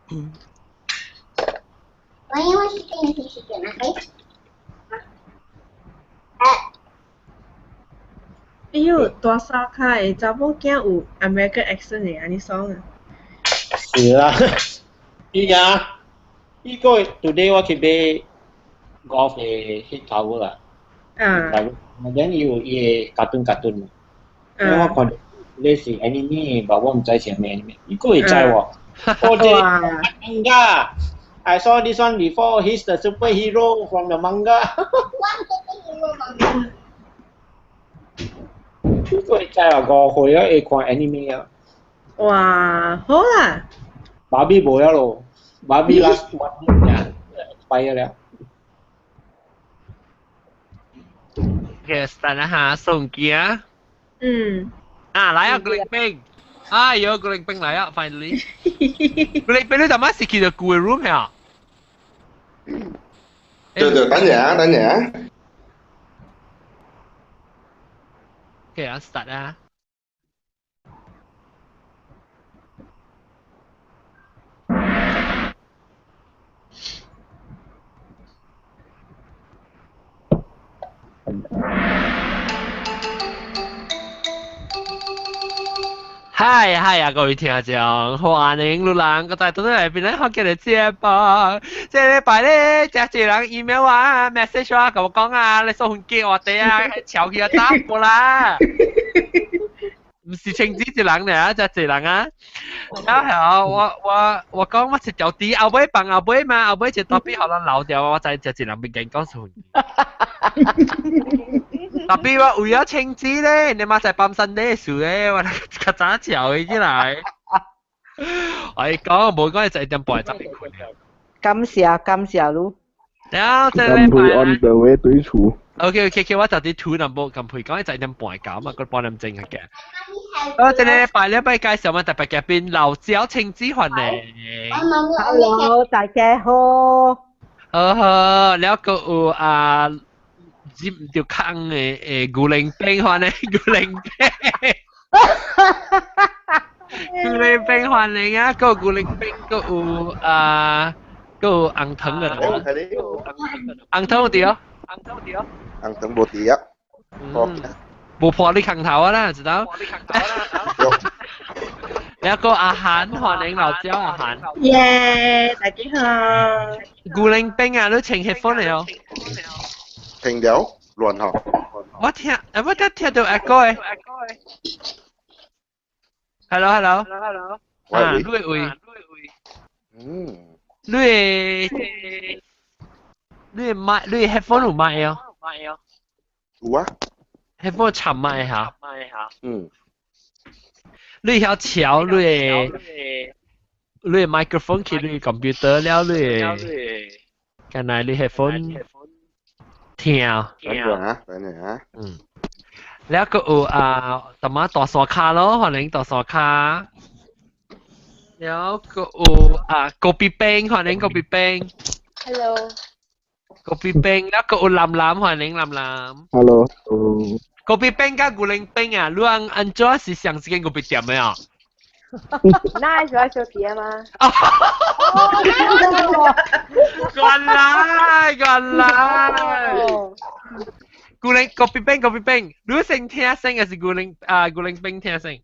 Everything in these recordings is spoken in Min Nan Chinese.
我因為是電視是電啊，哎呦，大沙卡的查某囝有 American accent 的，按呢爽啊！是啦，伊啊，伊個 today 我去買 golf 的 head cover 啦，啊， then 伊有伊的 cartoon cartoon，因為我看你是 anime，但我毋知是啥物 anime，伊閣會知喎。我這 manga，I saw this one before. He's the superhero from the manga. 我伊閣會知啊，5歲啊會看 anime 啊。哇，好啦。芭比無了咯，芭比 last one year expire 了。 OK，等一下送機啊。嗯。啊，來啊，古靈兵！哎喲，古靈兵來啊，finally！古靈兵你頭先是去到舊 room 呀？對對，等陣啊，等陣啊。 OK 啊，start 啊。嗨嗨啊！各位聽眾，歡迎你人個在倒來邊咧學嘅嚟節目。這禮拜咧，真濟人 email 啊、message 啊，共我講啊，你送飛機我哋啊，潮起啊打過啦。毋是清子一人爾，真濟人啊。然後我講我一條豬後尾放後尾嘛，後尾一大筆予人留掉，我知真濟人變緊講送。特別我為咗清子咧，你媽在幫身啲事咧，我較早潮起來。我講無講係1點半就會睏。感謝感謝你。了，這金佩 on the way 對厝。 OK OK OK，我就啲圖淡薄金佩講係1點半到嘛，個半點鐘嘅。我這禮拜禮拜介紹我特別嘉賓老椒青子歡迎。 Hello，大家好。好好，了個有啊。接唔到坑嘅誒，古靈兵歡迎古靈兵，古靈兵歡迎啊！個古靈兵個有啊個有紅糖嘅，紅糖有佇哦，紅糖有佇哦，紅糖無佇啊，嗯，無破你空頭啊啦，知道？有個阿韓歡迎老椒阿韓，耶，大家好。古靈兵啊，你穿 headphone 嚟哦。聽了亂吼。我聽，我聽聽到阿哥誒。Hello hello。啊，你會位？嗯。你會你會麥，你會 headphone 有麥哦？有啊。 headphone 插麥嚇。嗯。你曉調你的 microphone 去你 computer 了，你的，敢若你 headphone。聽，等陣啊，等陣啊。嗯，了個有啊，淡仔大沙卡咯，歡迎大沙卡。了個有啊，高比冰，歡迎高比冰。 Hello。高比冰，了個有藍藍，歡迎藍藍。 Hello。高比冰佮牛奶冰啊，你按按怎是上一間咖啡店的啊？那喜歡小皮嗎？原來原來，牛奶咖啡冰咖啡冰，你先聽聲還是牛奶啊牛奶冰聽聲？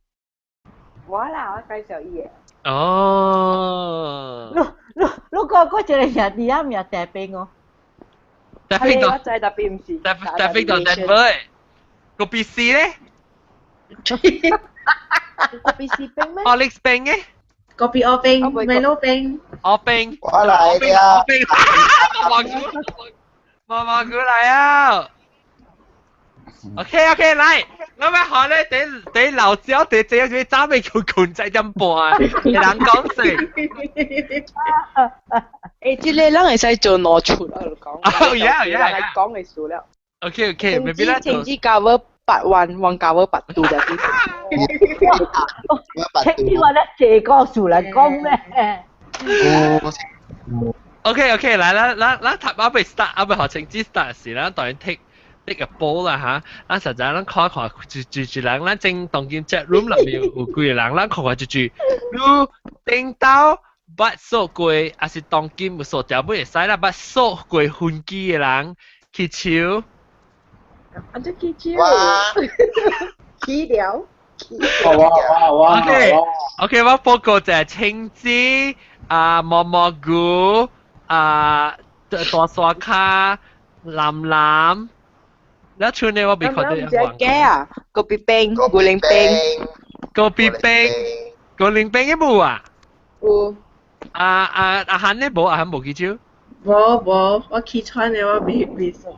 我啦，我介紹伊的。哦。你你你講嗰一個兄弟啊名大冰哦。大冰到。我知大冰毋是。大大冰到 Denver，咖啡 C 咧？咖啡 C 冰咩？ Alex 冰嘅？咖啡 O 冰，Milo 冰。 O 冰。我來了。冰。毛毛菇，毛毛菇來啊！OK OK，來，我咪學咧，等等老椒，等這樣早未佢困在點半，人講死。誒，這個人會使做兩出啊，就講。哦，yeah yeah。講嘅數了。 OK OK，maybe 咱做。停止教我八萬，還教我八度就啲。聽你話咧，這個數來講咩？ OK OK，來來來，咱頭仔未 start，仔未學清子 start 時，咱當然 take 個波啦嚇，咱實在咱看看，一一一人，咱正當今 chat room 內面有幾個人，咱看看一句，你頂到捌捌掃過，抑是當今有掃條尾會使啦，捌掃過飛機的人舉手。啊，這舉手。起了。哇哇哇！OK OK，我報告就係青子啊，毛毛菇啊，大沙卡、藍藍。你村呢我未看到有人。假啊！咖啡冰、牛奶冰、咖啡冰、牛奶冰嘅無啊？有。啊啊阿漢呢無？阿漢無舉手？無無，我起床的我未未掃。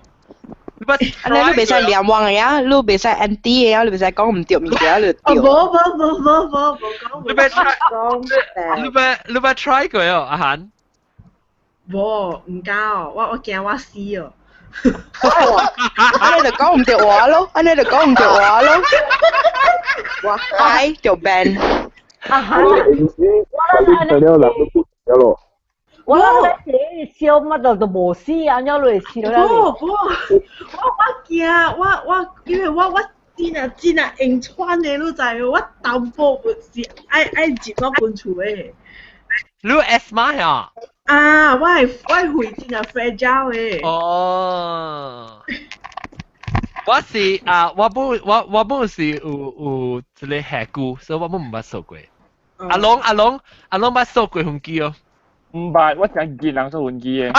按呢你袂使連網的啊，你袂使 anti 的啊，你袂使講毋對物件，你對。無無無無無無講。你欲 try？你欲 try 過哦，阿漢？無，毋敢哦，我驚我死哦。按呢就講毋對話咯，按呢就講毋對話咯。我該就 ban。阿漢，我我了人都不了咯。我那時燒乜都都無死，按怎你會燒了？無無，我驚，我因為我真啊真啊用喘的，你知無？我淡薄是愛愛入我分厝的。你 asthma 呀？啊，我的肺真啊 fragile 的。哦，我是啊，我本我我本是有一个下骨，所以我本毋捌掃過。阿龍阿龍阿龍捌掃過飛機哦。毋捌，我成見人掃飛機的。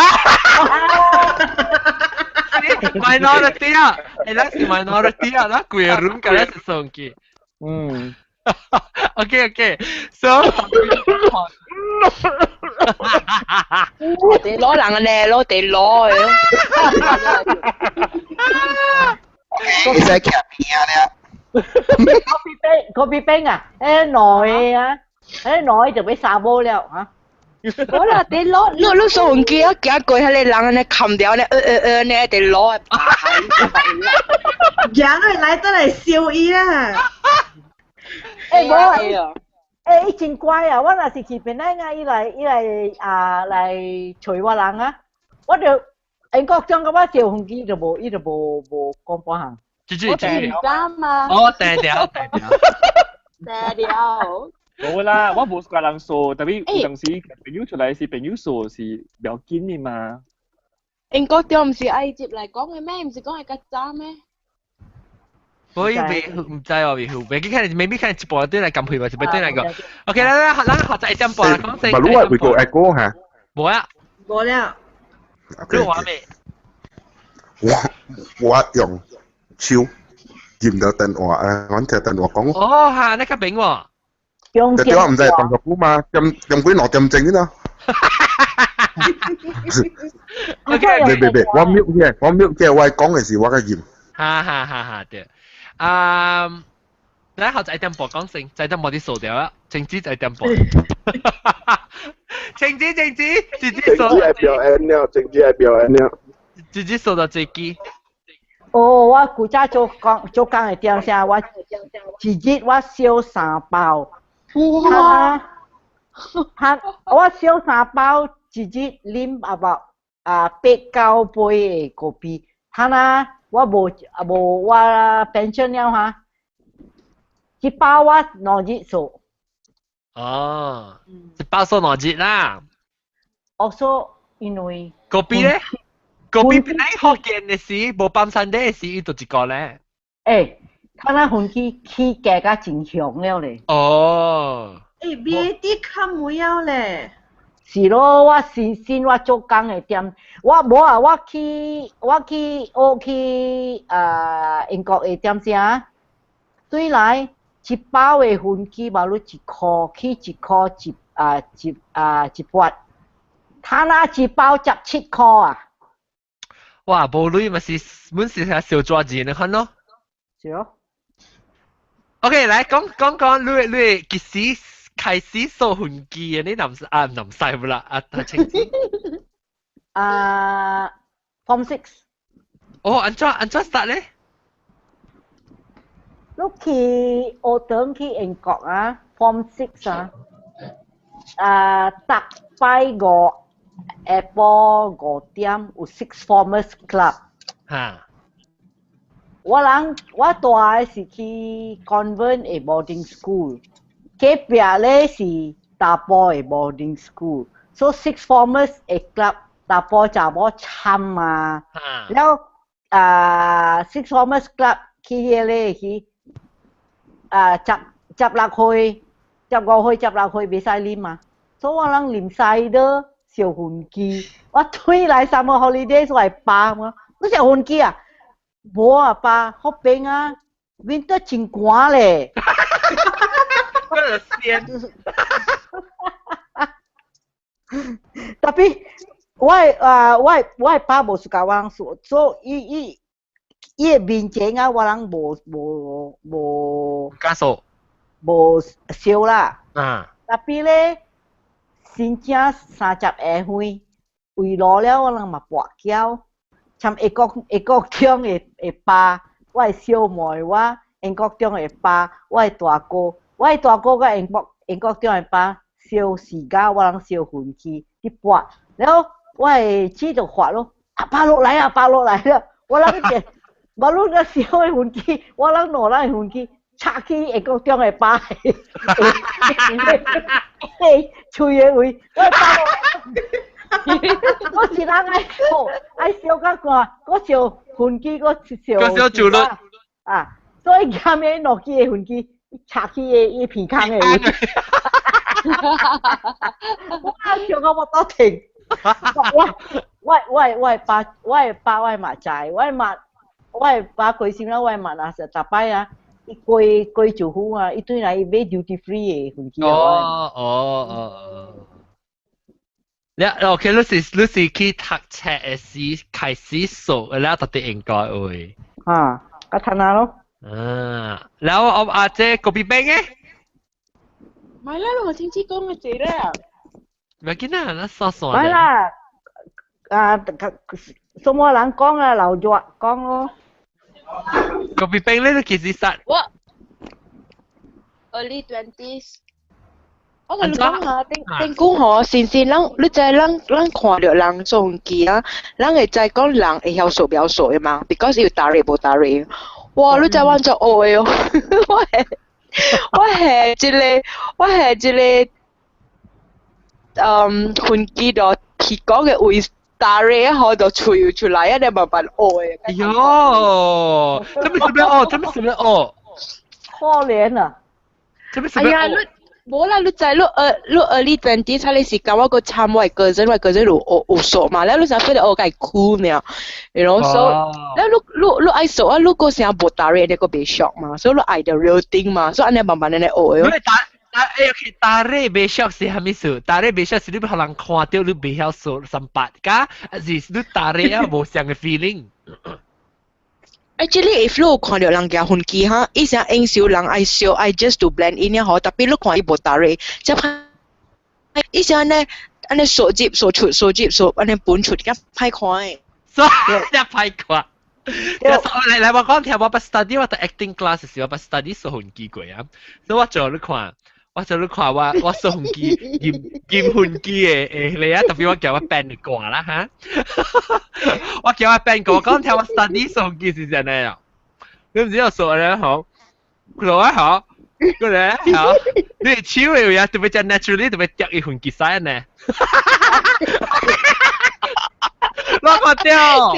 Minority 啊，欸，咱是 minority 啊，咱規個 room 敢若是掃飛機。嗯。 OK OK，so 地攞人咧，攞地攞的。你使徛邊啊咧？咖啡冰，咖啡冰啊！欸，內啊，欸內就欲沙某了哈。我啦，地攞，你你掃飛機啊，行過彼個人按呢冚掉呢，呢地攞的。行落來倒來燒伊啦。欸，無。欸，伊真乖啊！我若是去檳榔啊，伊來啊來揣我人啊，我就英國講甲我坐飛機就無，伊就無無講半項。這這這。我敢嘛。哦，定掉定掉。定掉。無啦，我無共人掃，特別有當時朋友出來是朋友掃是袂要緊的嘛。英國中毋是愛接來講的咩？毋是講會較早咩？我伊未毋知哦，未未記看，未必看一半對來減肥嘛，一半對來個。OK，咱咱學習一點半啦，講先。嘛，你話會個 echo 嚇？無啊。無了。你話未？我用手撳到電話，阮聽電話講。哦，嚇，你較明喎。用電話毋知動作久嘛，點點幾兩點鐘呢？ OK，別別別，我 mute 嘅，我 mute 嘅，我講嘅時我較撳。哈哈哈哈對。啊，咱學一點半講先，一點半你掃掉啦，晴子一點半。晴子晴子，直接掃。晴子愛表演了，晴子愛表演了。直接掃到這機。哦，我古早做工做工的點聲，我一日我燒三包。哇！他我燒三包，一日啉 about 啊八九杯的咖啡。他呢，我無啊無我 pension 了哈，一包我兩日掃。哦，一包掃兩日啦。我說因為咖啡咧，咖啡本來福建的時，無放山頂的時，伊就一個咧。欸，他那飛機起價甲真凶了咧。哦。欸，BAD 較無了咧。是咯，我新新我做工的店，我無啊，我去我去啊英國的店聲，對來一包的飛機嘛，你一箍起一箍一啊一啊一八，他那一包17箍啊！哇，無鐳嘛是，本是係小抓錢的款咯。是咯。 OK，來講講講你你幾時開始掃飛機的？你南啊南西不啦？啊，晴子。啊，Form Six。哦，按怎按怎 start 咧？你去學堂去英國啊，Form Six 啊，啊，逐拜五下晡5點有 Six Formers Club。哈。我人我大的是去 convent 的 boarding school，隔壁咧是逐查埔的 boarding school，so sixth formers 會 club 查埔查某參啊，了啊 sixth formers club 去迄個去啊16歲、15歲、16歲袂使啉啊，所以我人啉 cider 燒薰機，我退來 summer holidays 我會爸我，你食薰機啊？無啊爸，好冰啊，winter 真寒咧。嗰個鮮。特別我的爸無 suka 我人說，所以伊伊的面前啊，我人無加數，無燒啦。啊。特別咧，新正30下歲，圍爐了，我人嘛跋筊，參一國中的爸，我的小妹我，英國中的爸，我的大哥，我的大哥佮英國中的爸燒時間，我人燒薰機去跋，然後我的姊就發咯，阿爸落來啊，爸落來了，我人就，無論個燒的薰機，我人攞咱的薰機插去英國中的爸的喙的位，我的爸落來，我一人愛燒，愛燒甲寒，我燒薰機，我燒。我燒酒了。啊，所以下面落去的薰機插去伊鼻孔的位。我笑到我都停。我爸我嘛知，我爸開心啦，我嘛若是逐擺啊，伊過住府啊，伊對來伊買 duty free 的薰機。哦哦哦哦。你 OK，你是去讀冊的時開始數，了特別應該會。啊，較趁啊咯。啊，然後我阿姐個邊邊嘅？唔係啦，我先知講嘅字啦。唔係見啊，那傻傻。唔係啦，啊，什麼人講啊，劉若講咯。個邊邊咧，其實實。我 early twenties。我同你講下，頂頂講吼，先先咱你知咱看著人做機啊，咱會知講人會曉數表數的嘛，because 有搭咧無搭咧。哇！你知我做學的哦，我係一個飛機度屁股嘅位搭咧，好就吹出來啊！你慢慢學的。喲，這邊是咩學？這邊是咩學？可憐啊！這邊是咩學？無啦，你知你 early twenty 才個時間，我閣參我個人，我個人有學有數嘛，了你才覺得學較苦爾，you know so，了你愛數啊，你閣成無搭咧，你閣袂俗嘛，所以你愛 the real thing 嘛，所以按呢慢慢按呢學的。你搭搭欸，搭咧袂俗是蝦米事？搭咧袂俗是你予人看著你袂曉數三八，加還是你搭咧啊無相的 feeling？ Actually, if 你有看著人家飛機哈，伊成應酬人愛笑愛 just to blend in 好，特別你看伊無搭咧，才歹。伊成按呢按呢數入數出數入數按呢分出，較歹看的。所以才歹看。來來，我講聽，我捌 study 我讀 acting class 時，我捌 study 數飛機過啊。所以我做你看，我做你看我我數飛機驗驗飛機的誒嚟啊，特別我叫我 band 歌啦哈。我叫我 band 歌，講聽我 study 數飛機是啥呢？你毋知我數咧好，數啊好，過來好，你手的位啊，特別只 naturally 特別掉伊飛機使呢。我看到，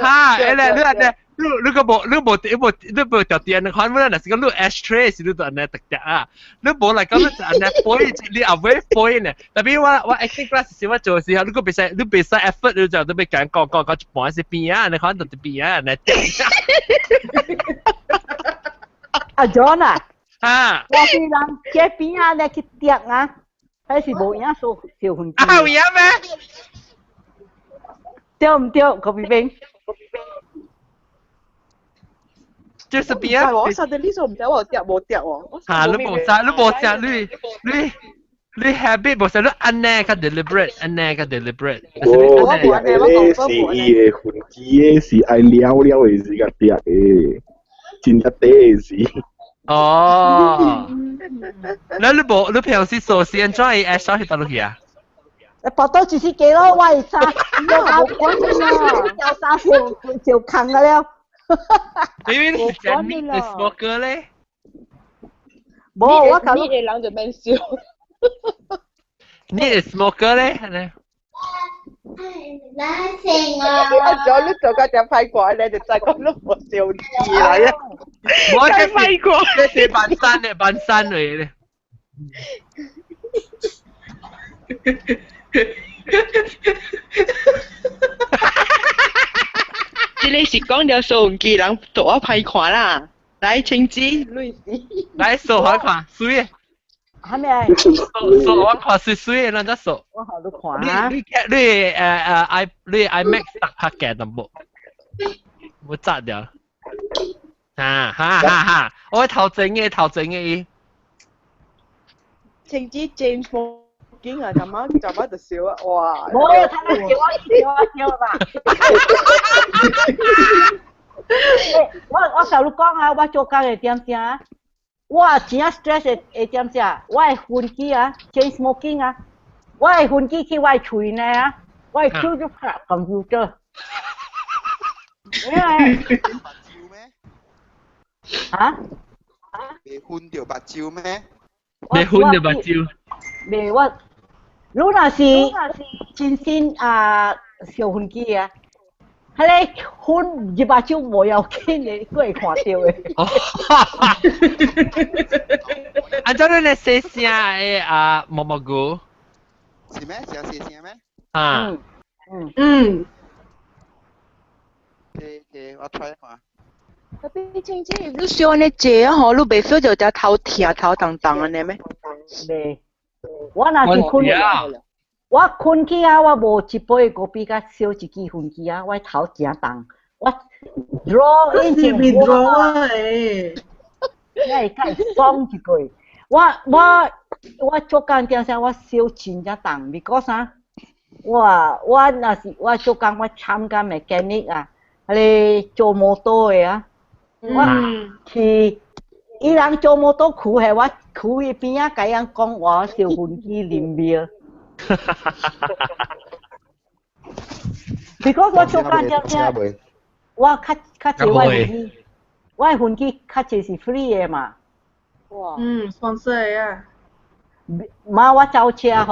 哈，欸咧，你按呢，你個無，你無，你無，你無條電，你看我若是講你 ashtray 是你就按呢特特啊，你無來講你就按呢飛，你後尾飛呢。特別我 acting class 時我做時候，你個袂使，你袂使 effort，你就都欲講講講講一半是邊啊，你看就佇邊啊，按呢。阿 John 啊，啊，我是人這邊啊，你去跌啊，還是無影數小分啊，有影咩？對唔對？郭邊邊？就是邊啊！我實在呢數唔知我掉無掉哦。嚇！你無啥，你無啥，你 habit 無啥，你按呢較 deliberate，按呢較 deliberate。哦，咧是伊的痕機的是愛了了的時間掉的，真正短的時。哦。那你無你平時做是按怎伊愛啥去倒落去啊？報到就是幾咯，我會衫，我有衫就空個了。你為你是講你是 smoker 咧？無，我講你的人就免笑。你係 smoker 咧？那成啊！我咗你做個隻批過咧，就再講都冇笑字啦。我這批過，這是扮山嘅，扮山嚟嘅。這裡是講到數機人做我批看啦。來，請子，類似。來數下看，水。係咪？數數我看水水，咱再數。我好你看。你你你i 你 IMAX 特拍嘅淡薄，我扎掉。哈哈哈哈！我頭整嘅頭整嘅伊。請子 James 經啊，就媽就媽就笑啊，哇！冇啊，睇下笑啊笑啊笑啊嘛！我頭先講啊，我做工嘅點聲，我真 stress 嘅點聲，我會熏機啊，chain smoking 啊，我會熏機去我的喙內啊，我會手就拍 computer。因為啊？未熏到目睭咩？未熏到目睭。未我，你若是真心啊小熏機啊，彼個熏入目睭無要緊的，閣會看著的。啊，怎你咧細聲的啊毛毛菇？是咩？是細聲咩？啊。嗯嗯。OK，我 try 下。特別清清，你燒安尼坐啊吼，你袂 feel 到只頭疼頭重重按呢咩？袂，我若是睏，我睏去啊，我無一杯咖啡甲燒一支薰機啊，我頭誠重，我 draw 是 withdraw 啊誒，你會較會爽一個。我做工點聲，我燒真正重，because 啥？我若是我做工，我參加 mechanic 啊，彼個做摩托的啊。我去，伊人做摩托苦係我苦伊邊仔，共人講我燒薰機啉尿。Because 我做工點聲，我較較濟我薰機，我薰機較濟是 free 的嘛。哇！嗯，sponsor 啊。媽，我走車予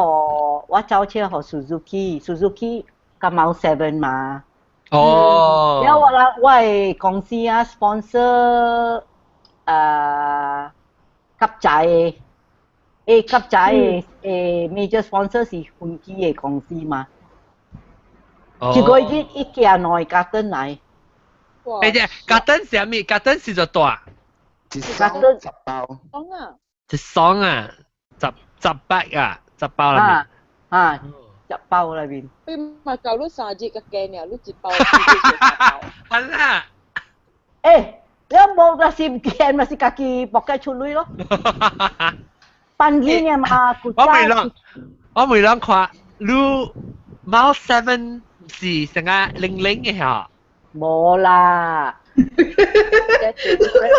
我走車予 Suzuki，Suzuki 甲 Mount Seven 嘛。哦。了我啦，我的公司啊 sponsor 甲仔的，甲仔的major sponsor 是飛機的公司嘛。哦。一個月伊寄兩個carton來。欸，這carton是啥物？carton是就大。一箱十包。爽啊！一箱啊，十包啊，十包內面。啊，十包內面。你嘛夠你三日個雞爾，你一包。係啦。欸，你無若是唔見，嘛是家己博計出鐳咯。辦錢的嘛，我未啷看，你 Mount Seven 是成個零零的嚇？無啦。我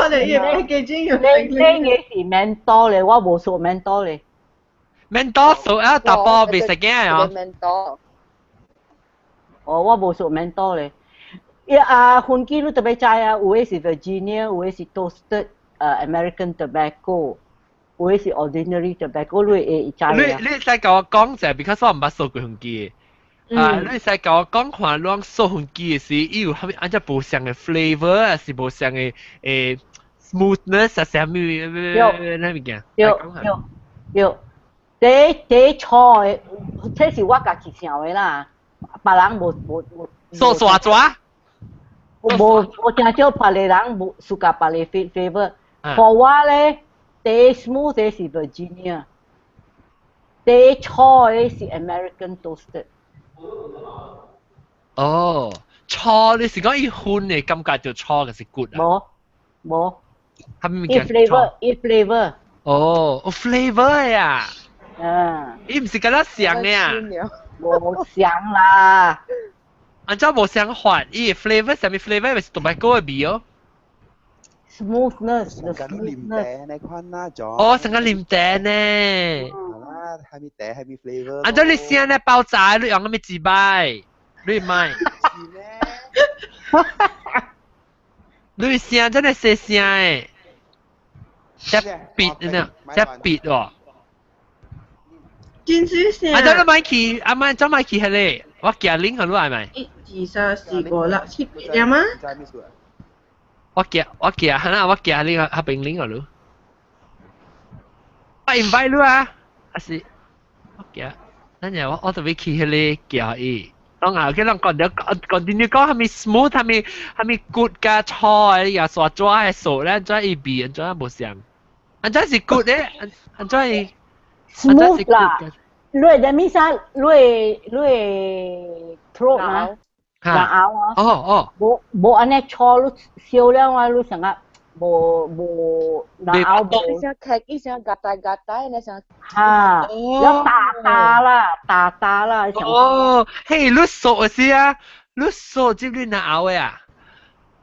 哋也幾鐘有零零的是免多咧，我無數免多咧。免多數啊，大波未食嘅啊。免多。哦，我無數免多咧。伊啊，薰機你特別知啊，有的是 Virginia，有的是 Toasted American Tobacco，有的是 Ordinary Tobacco，你會知啊？你使共我講者，because 我毋捌掃過薰機。啊！你使共我講看，攏掃薰機的時，伊有啥物按照無相的 flavour，還是無相的smoothness，還是啥物咩物件？對對對，第初的，這是我家己想的啦，別人無無無。掃沙紙？無無誠少別個人無喜歡別個 flavour。For 我咧，第 smooth 的是 Virginia，第初的是 American Toasted。哦，錯你是講伊薰的感覺就錯，還是 good 啊？無無，啥物物件？伊 flavour，伊 flavour。哦，有 flavour 的啊！嗯。伊毋是敢若像的啊？無像啦。按怎無相法？伊的 flavour 啥物 flavour 咪是 tobacco 的味哦。 Smoothness，成個啉茶那款啦，就。哦，成個啉茶呢。啦，係咪茶係咪 flavour？按怎你聲咧包茶，你用啥物紙擺？你買。你聲真係細聲的，只筆呢？只筆哦。真水聲。啊，走你買去，阿媽走買去係咧，我寄 link 予你係咪？一、二、三、四、五、六、七、八點啊？我寄，係啦，我寄你個合並 link 予你。我 invite 你啊，還是我寄，等陣我特別去彼个寄伊。講啊，佢人講到講點你講係咪 smooth 係咪係咪骨加錯嘅，又刷紙嘅數咧，怎伊變，怎無相？安怎是骨咧？安怎伊 smooth 啦？你的咩啥？你的 throat 啊？喉啊？哦哦。無無按呢錯，你燒了啊，你成個無無喉無。一聲咳，一聲嘎哒嘎哒，那聲。哈，要打打啦，打打啦。哦，嘿，你數是啊？你數接你哪喉的啊？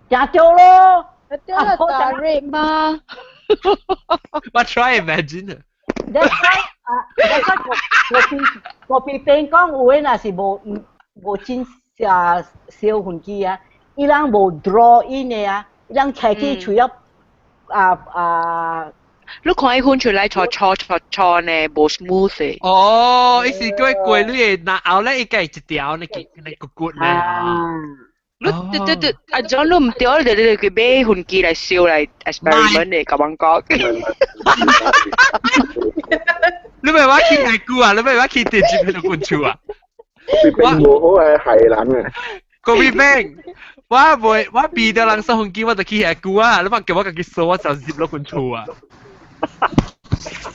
食掉咯。對啦，打熱嗎？我 try imagine。 That's why 啊，that's why 我我邊講有的若是無無真啊燒薰機啊，伊人無 draw in 的啊，伊人開起喙啊啊啊！你看伊薰出來錯錯錯錯呢，無 smooth 的。哦，伊是過過你的喉後咧，伊計一條那個那個骨呢。你對對對，阿 John 你毋對，你你去買薰機來燒來 experiment 的，共阮講。你咪話去遐久啊？你咪話去電子片度滾厝啊？我無好係係人啊！郭美兵，我袂我避著人掃薰機，我就去遐久啊！你莫叫我家己掃，我就入落滾厝啊！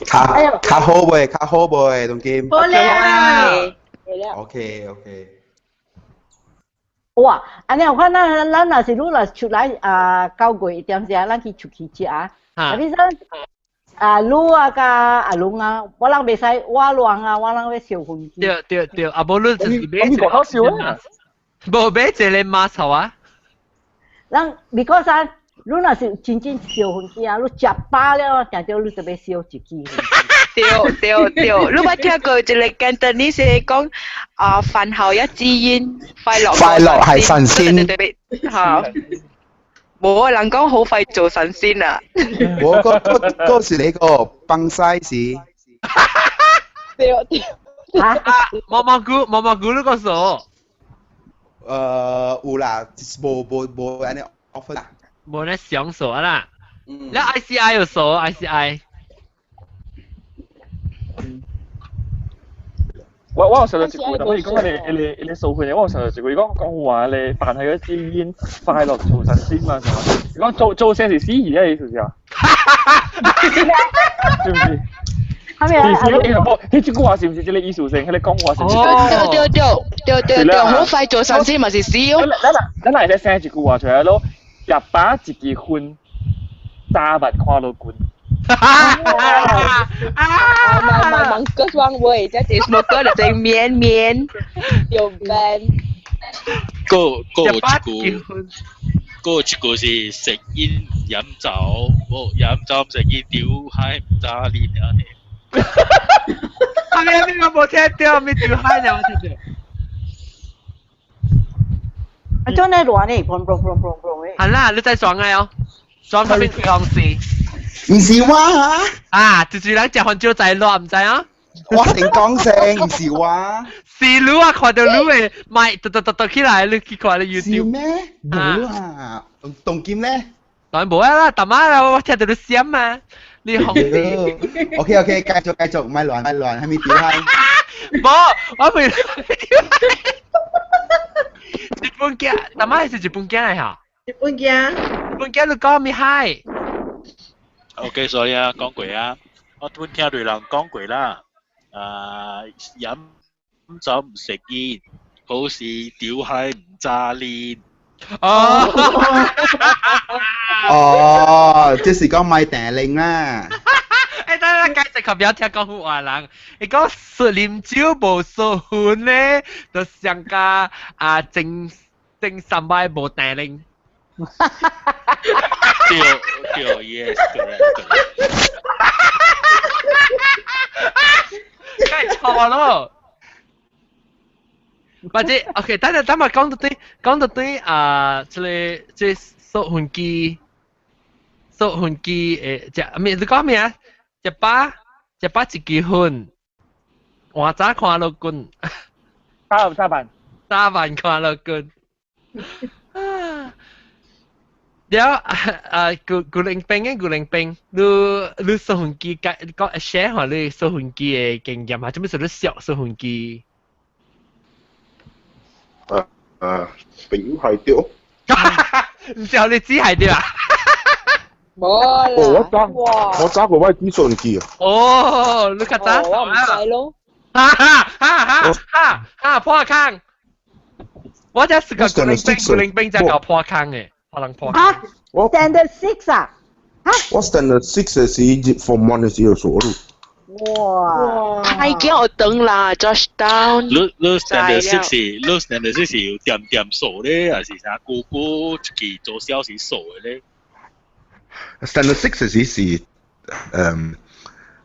較較好袂？較好袂？當今。好咧。 OK OK。哇！按呢我看咱咱若是愈若出來啊9月一點時，咱去出去食啊。啊，你說啊，愈啊佮阿龍啊，我人袂使我亂啊，我人欲燒薰機。對對對，啊無你就是買一個燒啊，無買一个 mask 啊。咱 because 啊，你若是真正燒薰機啊，你食飽了，定著你就欲燒一支。對對對，你捌聽過一个 Cantonese 講啊，飯後一支煙，快樂快樂係神仙。對對對，嚇！無啊，人講好快做神仙啊！我嗰嗰嗰是你個崩西是。對對。啊！毛毛菇毛毛菇你個數？有啦，無無無按呢 offer 啦。無呢享受啊啦。你 ICI 有數 ICI。我有想到一句，但係講你你你數據，我有想到一句，講講話你飯係一支煙，快樂做神仙嘛，係嘛？講做做聲是死而嘅意思是啊？是唔是？係咪啊？呢句話是唔是這個意思性？佢哋講話是唔是？對對對對對對，好快做神仙嘛是死哦！咱咱咱來生一句話出來咯，入把一支薰，早晚看到君。啊！唔係唔係，個雙位，即係 smoker 就正面面又 ban。個個一句，個一句是食煙飲酒，冇飲酒唔食煙，屌閪唔揸鏈啊！阿咩咩我冇聽到，咩屌閪呢？我聽到。啊，做咩亂呢？砰砰砰砰砰嘅。係啦，你再裝嘅哦，裝佢邊公司。唔是我啊！啊，就是人食番椒仔亂，毋知啊？我成講聲，唔是我。是你啊，看到你的麥突突突突起來，你去看你 YouTube。是咩？無啊，當今咧？當然無啊啦，大媽啦，我聽到你閃啊！你紅。 OK OK，繼續繼續，咪亂咪亂，係咪屌閪？無，我未屌日本囝，大媽是日本囝來嚇？日本囝。日本囝你講咩閪？ OK，所以啊，講過啊，我都聽對人講過啦。啊，飲酒唔食煙，好似屌閪唔揸鏈。哦，哦，即是講買訂令啦。欸，等等，解釋較不要聽講好話人，伊講食啉酒無燒薰咧，就上加啊正正三擺無訂令。對對，yes correct correct。梗係錯咯。或者 OK，等陣等下講到對，講到對啊，這个這燒薰機，燒薰機誒，食咩？你講咩啊？一百一百一支薰，換早看落棍，早早飯，早飯看落棍。了啊，古古靈兵嘅古靈兵，你你掃飛機講講 share 下你掃飛機嘅經驗啊？做咩事你小掃飛機？啊啊，朋友係對。唔知你知係對啊？冇啦。哦，我揸我揸過我機掃機啊。哦，你較早我唔使咯。哈哈哈哈哈哈破坑！我只是個古靈兵，古靈兵就搞破坑嘅。可能破。嚇，Standard Six 啊？嚇？我 Standard Six 是 Form One 嘅時候做咯。哇！太驚我等啦，Georgetown。你你 Standard Six 是你 Standard Six 是有點點數咧，還是啥姑姑一支做小時數嘅咧？Standard Six 是是誒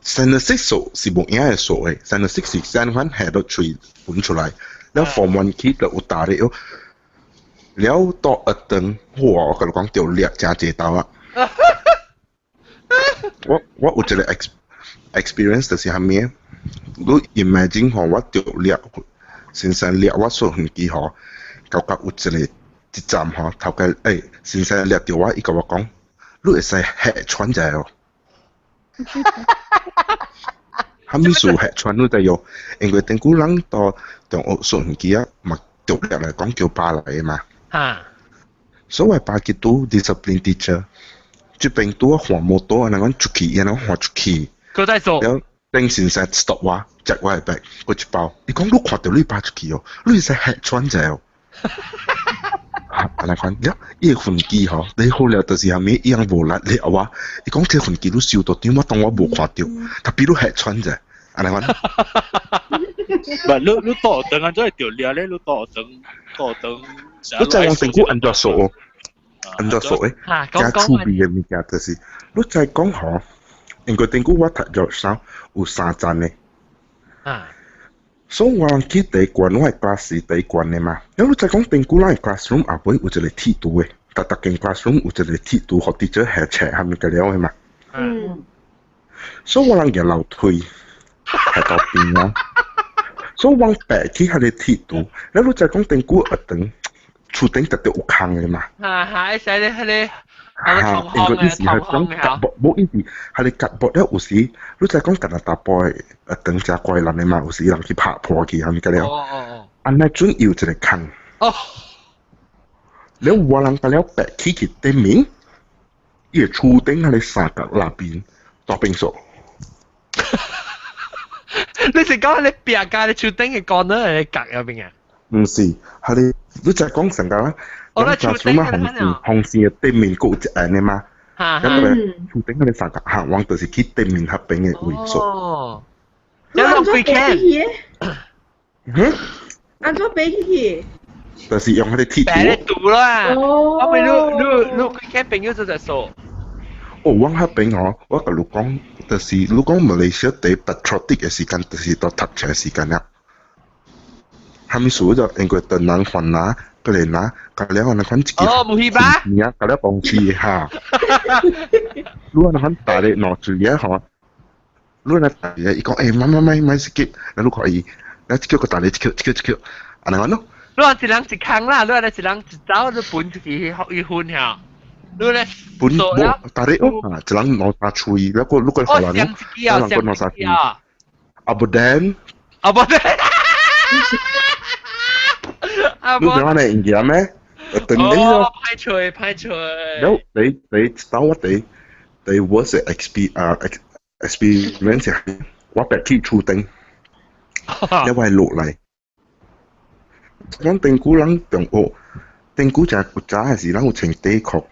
Standard Six 數是無影嘅數嘅，Standard Six 是先款下到喙分出來，了 Form One 起就有大咧。了到一頓，哇！我甲你講，著掠誠濟兜啊！我我有一個 experience 就是啥物？你 imagine 吼，我著掠先生掠我掃飛機吼，感覺有一個一站吼，頭家欸先生掠著我，伊共我講，你會使嚇喘者哦。啥物事嚇喘你知喲？因為頂久人到中學掃飛機啊，嘛著掠來講叫爸來的嘛。哈！所謂爸去拄 discipline teacher，這邊拄我換摩托，按呢款出去，按呢換出去。閣再做。了，頂先生 stop 我，接我的 bag，閣一包。伊講你看著你爸出去哦，你會使嚇喘者哦。按呢款，了，伊個飛機吼，你好了就是啥物，伊人無力掠我。伊講這飛機你收到點，我當我無看著，特別你嚇喘者，按呢款。唔，你你倒轉按怎會著掠咧？你倒轉倒轉。你知人身軀按怎數？按怎數誒？誠趣味的物件就是，你知講吼，因為頂久我讀藥三有三層的。啊。所以我人去第一關，我的 class 是第一關的嘛。了你知講頂久咱的 classroom 後尾有一個鐵櫥的，逐逐間 classroom 有一個鐵櫥，予 teacher 下冊啥物個了的嘛。嗯。所以我人行樓梯，下到邊啊。所以我爬去彼個鐵櫥，了你知講頂久學堂。厝頂特別有空的嘛。啊哈！會使咧，彼個，哈，因為伊是係講夾薄，無伊是彼個夾薄了，有時你知講干焦查埔的學堂誠怪人的嘛，有時人去拍破去，啥物個了。哦哦。按呢陣有一個空。哦。了我人甲了爬起去頂面，伊個厝頂彼個三角內邊大便所。你是講你壁架你厝頂嘅 corner 嘅角入邊啊？毋是，彼個你知講成個啦，咱厝嘛紅線紅線的對面閣有一個的嘛，咁個厝頂彼個三角，哈，我就是去對面彼邊的位數。哦，你按怎爬起去？嗯？按怎爬起去？就是用彼個鐵爬咧堵啦。哦。我咪你你你幾間朋友做隻數？哦，我彼邊吼，我共你講，就是你講馬來西亞第 patriotic 的時間，就是到讀冊的時間了。啥物事就因為唐人番拿，過來拿，甲了按呢款一支，哦，無戲吧？物甲了公司哈。你按呢款大咧攞住嘢吼，你按呢大咧，伊講欸，莫莫莫莫 skip，你看伊，你一叫個大咧一叫一叫一叫，按呢款咯。你按一人一空啦，你按一人一走，你分出去予伊分嚇。你咧分無大咧哦，一人兩三喙，你個你個予人，一人個兩三喙。啊不然，啊不然。你知影呢物件咩？等你咯。歹揣歹揣。了，你你到我第第 worst exp 啊 experience，我爬去厝頂，了我落來。講頂久人中學，頂久誠古早的時，咱有穿短褲，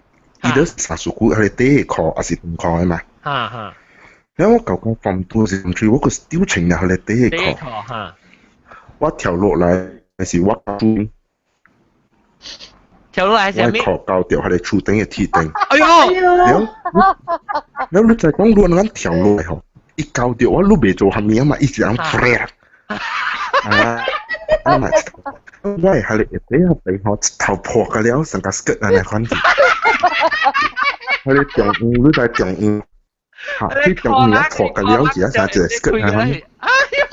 伊咧衫褲彼個短褲抑是長褲的嘛。哈哈。了我舊講放多時陣我閣丟穿了彼個短褲。褲哈。我跳落來是我跳落來是啥物？我褲交著彼個厝頂的鐵頂。哎喲！了，了你知講你按怎跳落來吼？伊交著我，你袂做啥物啊嘛？伊一人啪。啊！啊嘛，我會彼個下底下邊吼，一頭破個了，成個 skirt 按呢款子。彼個中央，你知中央，哈，去中央破個了，一下成一個 skirt 按呢款。哎喲！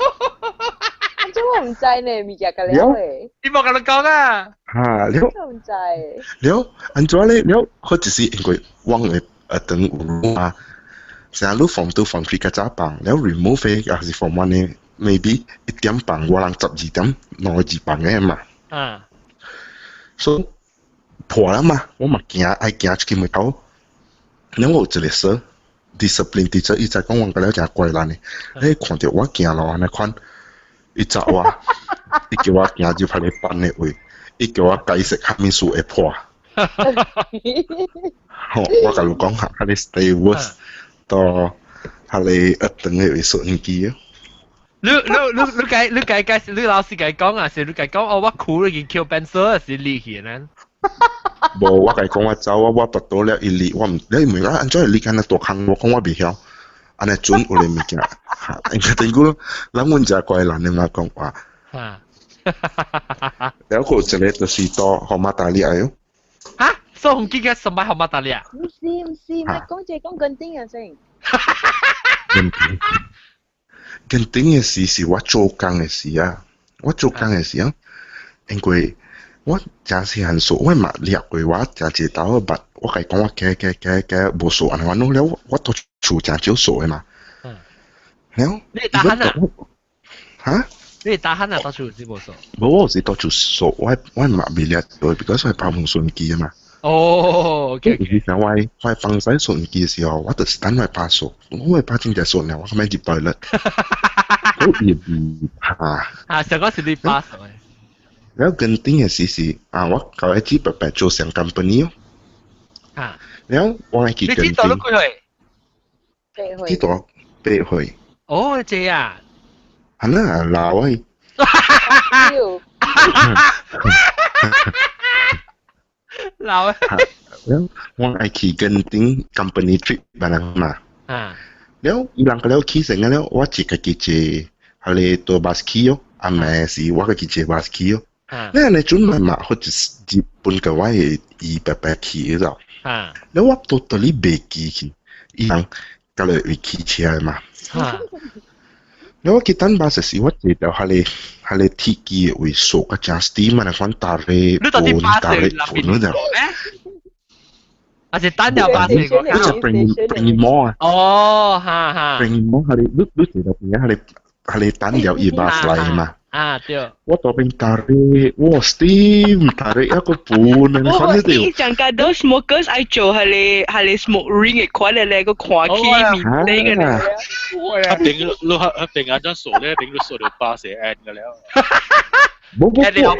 我毋知呢，物件甲了誒。你無共你講啊？嚇，了。我毋知。了，按怎咧？了，佢就是因為我嘅等有啊，成日你 form 2 form 3較早放，了 remove 的也是 form 1 的，maybe 1點放，我人12點2個字放的嘛。所以破啦嘛，我嘛行愛行出去門口，了我有一個 sir discipline teacher，伊知講我個了誠怪難的，你看著我行路按呢款，伊責我，伊叫我行入彼個班的位，伊叫我解釋啥物事會破。吼，我共你講下，彼個 stay worse 到彼個學堂的位收音機。你你你你解你解解釋，你老師共講啊，是你共講哦，我哭已經 Q pencil 是離去呢？無，我共伊講我走啊，我跋倒了伊離，我毋，你問我按怎會離按呢大空，我講我袂曉，按呢準有咧物件，哈，因為頂久，咱阮誠怪人的嘛講話。了閣有一個就是到號碼大里來哦。哈？送機嘅什麼號碼大里啊？毋是毋是，莫講這講墾丁啊先。墾丁，墾丁的時是我做工的時啊，我做工的時啊，因為我誠細漢數，我嘛掠過我誠濟兜捌，我共伊講我加加加加無數按呢款了，我到厝誠少數的嘛。了，你打鼾啊？哈？你打鼾啊？到厝是無數？無，我是到厝數，我嘛未掠到，because 我拍收音機嘛。哦，OK。有時我放使收音機的時候，我就是等我拍數，我拍真正數了，我較欲入 toilet。我伊唔怕。啊，上個是你拍數的。了墾丁的時是啊，我舊一次白白做上 company 哦。了我愛去墾丁。你知道你幾歲？八歲。知道8歲。哦，這啊。係啦，老啊。老啊！了，我愛去墾丁 company trip 辦人嘛。了，伊人個了去成了，我自家己坐，彼個搭巴士去哦，暗暝時我家己坐巴士去哦。你按呢陣嘛嘛，或者是日本個我會伊白白去了。了我到倒裡袂記去，伊人甲來會騎車嘛。了我去等巴士時，我坐到彼個鐵機的位數較誠 steam 嘛，款搭咧盤搭咧盤嗰陣。還是等了巴士個？你就 bring 摩啊！哦，哈哈。 bring 摩，彼個你你坐到邊啊？彼個等了伊巴士來嘛。啊，對。我到邊搭咧，哇 steam 搭咧一個盤，你看呢條。伊上架都 smokers 愛做彼個 smoke ring 的款的咧，閣看起面頂的咧。一定你一定按怎數咧，一定你數到巴士按個了。無無無，彼個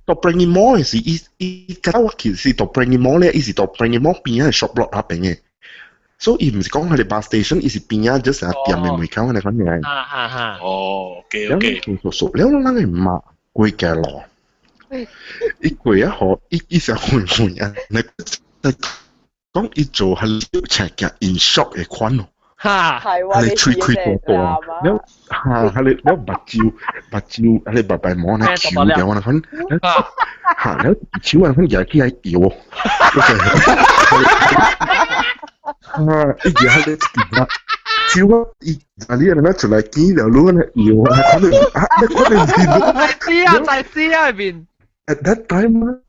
到 Bring 摩的時，伊伊甲我其實到 Bring 摩咧，伊是到 Bring 摩邊仔 shop lot 那邊的，所以伊毋是講彼個 bus station，伊是邊仔就是店的門口按呢款爾。啊啊啊！哦，OK OK。數數了，人會罵過街路，伊過啊予伊伊成混混啊，你講伊做彼個請件 in shop 的款哦。哈！彼個喙開大大，了哈，彼個了目睭目睭，彼個白白毛按呢翹掉按呢款，哈，了手按呢款舉起來搖，哈，伊舉彼個手啊，伊啊你按呢出來見了，你按呢搖，可能啊，你可能是知啊，在知啊邊。 At that time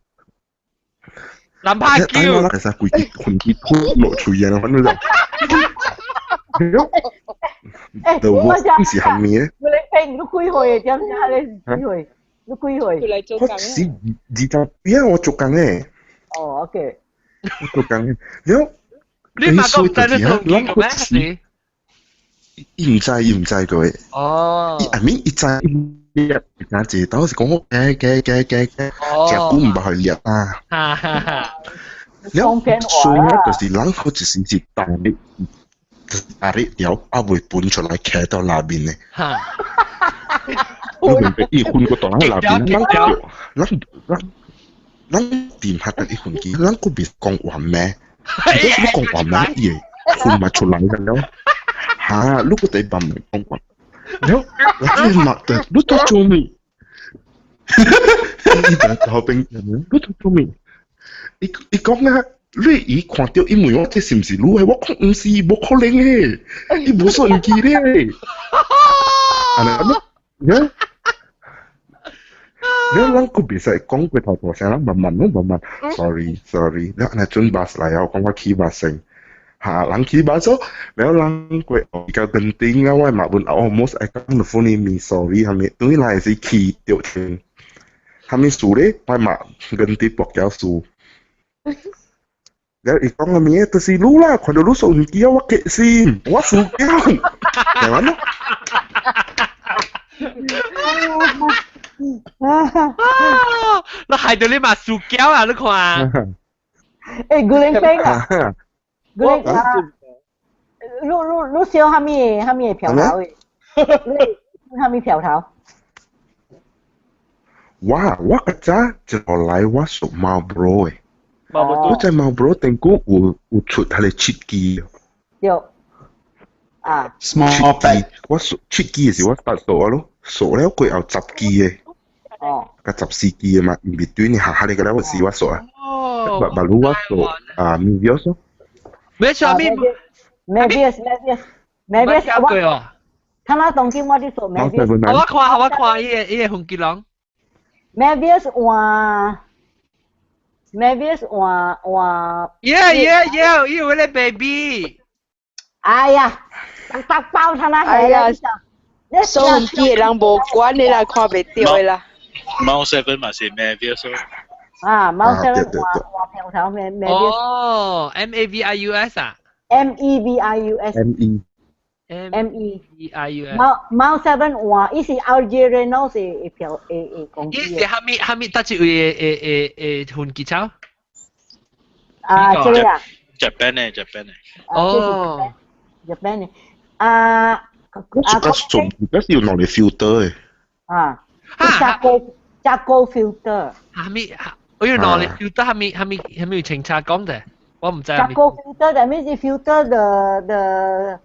南拍叫。其實規支魂機吞落喙啊，反正就。欸，我是蝦米咧？你平你幾歲？點解你幾歲？你幾歲？我是20幾啊，我做工嘅。哦，OK。我做工嘅，了。你嘛講知你做工咩？伊毋知，伊毋知個。哦。伊 I mean 伊知，伊誠濟，當時講我加加加加加，誠久毋捌予掠啊。哈哈哈。了，所以就是人好一時是動力。壓力條啊未分出來，徛到內面的。你明白？伊分過到咱內面，咱咱咱咱掂下得伊分機，咱閣袂講話咩？如果講話咩，伊會分嘛出來個了。哈，你閣佇慢慢講話，了，你嘛得，你都做咩？伊在後邊，你都做咩？伊伊講啊。你伊看著伊問我這是毋是女的？我講毋是，無可能的，伊無收音機咧。按呢，你咱個袂使講過頭大聲，人慢慢攏慢慢，sorry sorry，你若準 bus 來啊，我講我起 bus 先，嚇，人起 bus 咗，然後人過比較堅定啊，我嘛問 almost 愛講 the phone 面 sorry 啥物，轉來是起著聽，啥物事咧，我嘛跟啲博繳事。然後伊講啥物，就是你啦，看到你手機啊，我激心，我輸繳，係咪咯？啊！你害到你嘛輸繳啊！你看。欸，古靈兵啊！古靈啊！你你你燒啥物啥物票頭的？你啥物票頭？我我較早一路來我屬 Marlboro 的。我在 Marlboro 頂久有有出彼个七支。對。啊。 Small 七支，我數七支的時我搭數啊咯，數了過後十支的。哦。甲14支的嘛，毋是對你下下你個了我時我數啊。哦。別別我數啊，Mevius 咯。咩數咩？Mevius Mevius Mevius 我。睇下當今我啲數 Mevius。我看我看伊个伊个分幾人。 Mevius 換。Mevius 換換。 Yeah yeah yeah，伊有個 baby。哎呀，逐包睇下係啊。收音機的人無管的啦，看袂著的啦。貓 seven 嘛是 Mevius。啊，貓 seven 換換票頭咩 Mevius。哦，M A V I U S 啊。 M E V I U S。 M E。 M E V I U S。貓貓 seven 換，伊是 Algerino 是會票會會講。伊是蝦米蝦米？佗一位會會會分機草？啊，這個啊。 Japan 的 Japan 的。哦。 Japan 的。啊。我這個從這是有兩個 filter 的。啊。加高加高 filter。蝦米？我有兩個 filter，蝦米蝦米蝦米有清楚講的？我毋知。加高 filter that means filter the the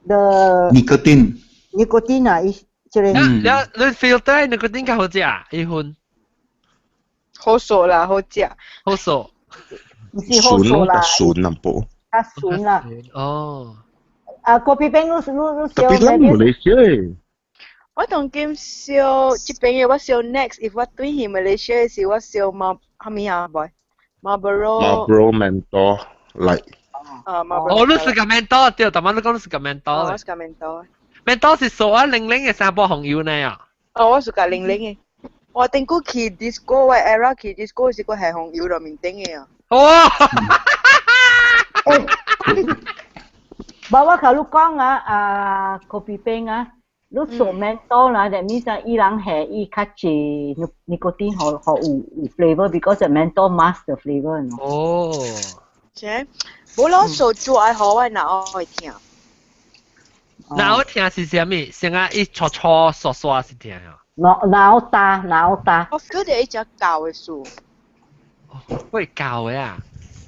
the nicotine nicotine 啊，伊這個。你你 filter nicotine 較好食，伊份。好數啦，好食。好數。毋是好數啦。較純淡薄。較純啦。哦。啊，咖啡冰你你你特別咱馬來西亞。我當今燒這邊的我燒 next，if 我轉去馬來西亞時，我燒馬蝦米啊boy Marlboro。 Marlboro Menthol Light。啊，Marlboro。哦，你是個 Menthol 對，逐擺你講你是個 Menthol。我是個 Menthol。 Menthol 是數啊零零的三包紅油呢啊。哦，我是個零零的。我頂久去 disco，我 era 去 disco 是個係紅油落面頂的啊。哇！無我甲你講啊，啊，咖啡冰啊，你做 menthol 啦，that means 啊，伊人係伊較濟 nicotine 予予有有 flavor，because the menthol mask the flavor 喏。哦。切，無咯，做做愛好我腦會疼。腦疼是啥物？先啊，伊搓搓刷刷是疼啊。腦腦大腦大。我 feel 到伊只舊的事。會舊的啊？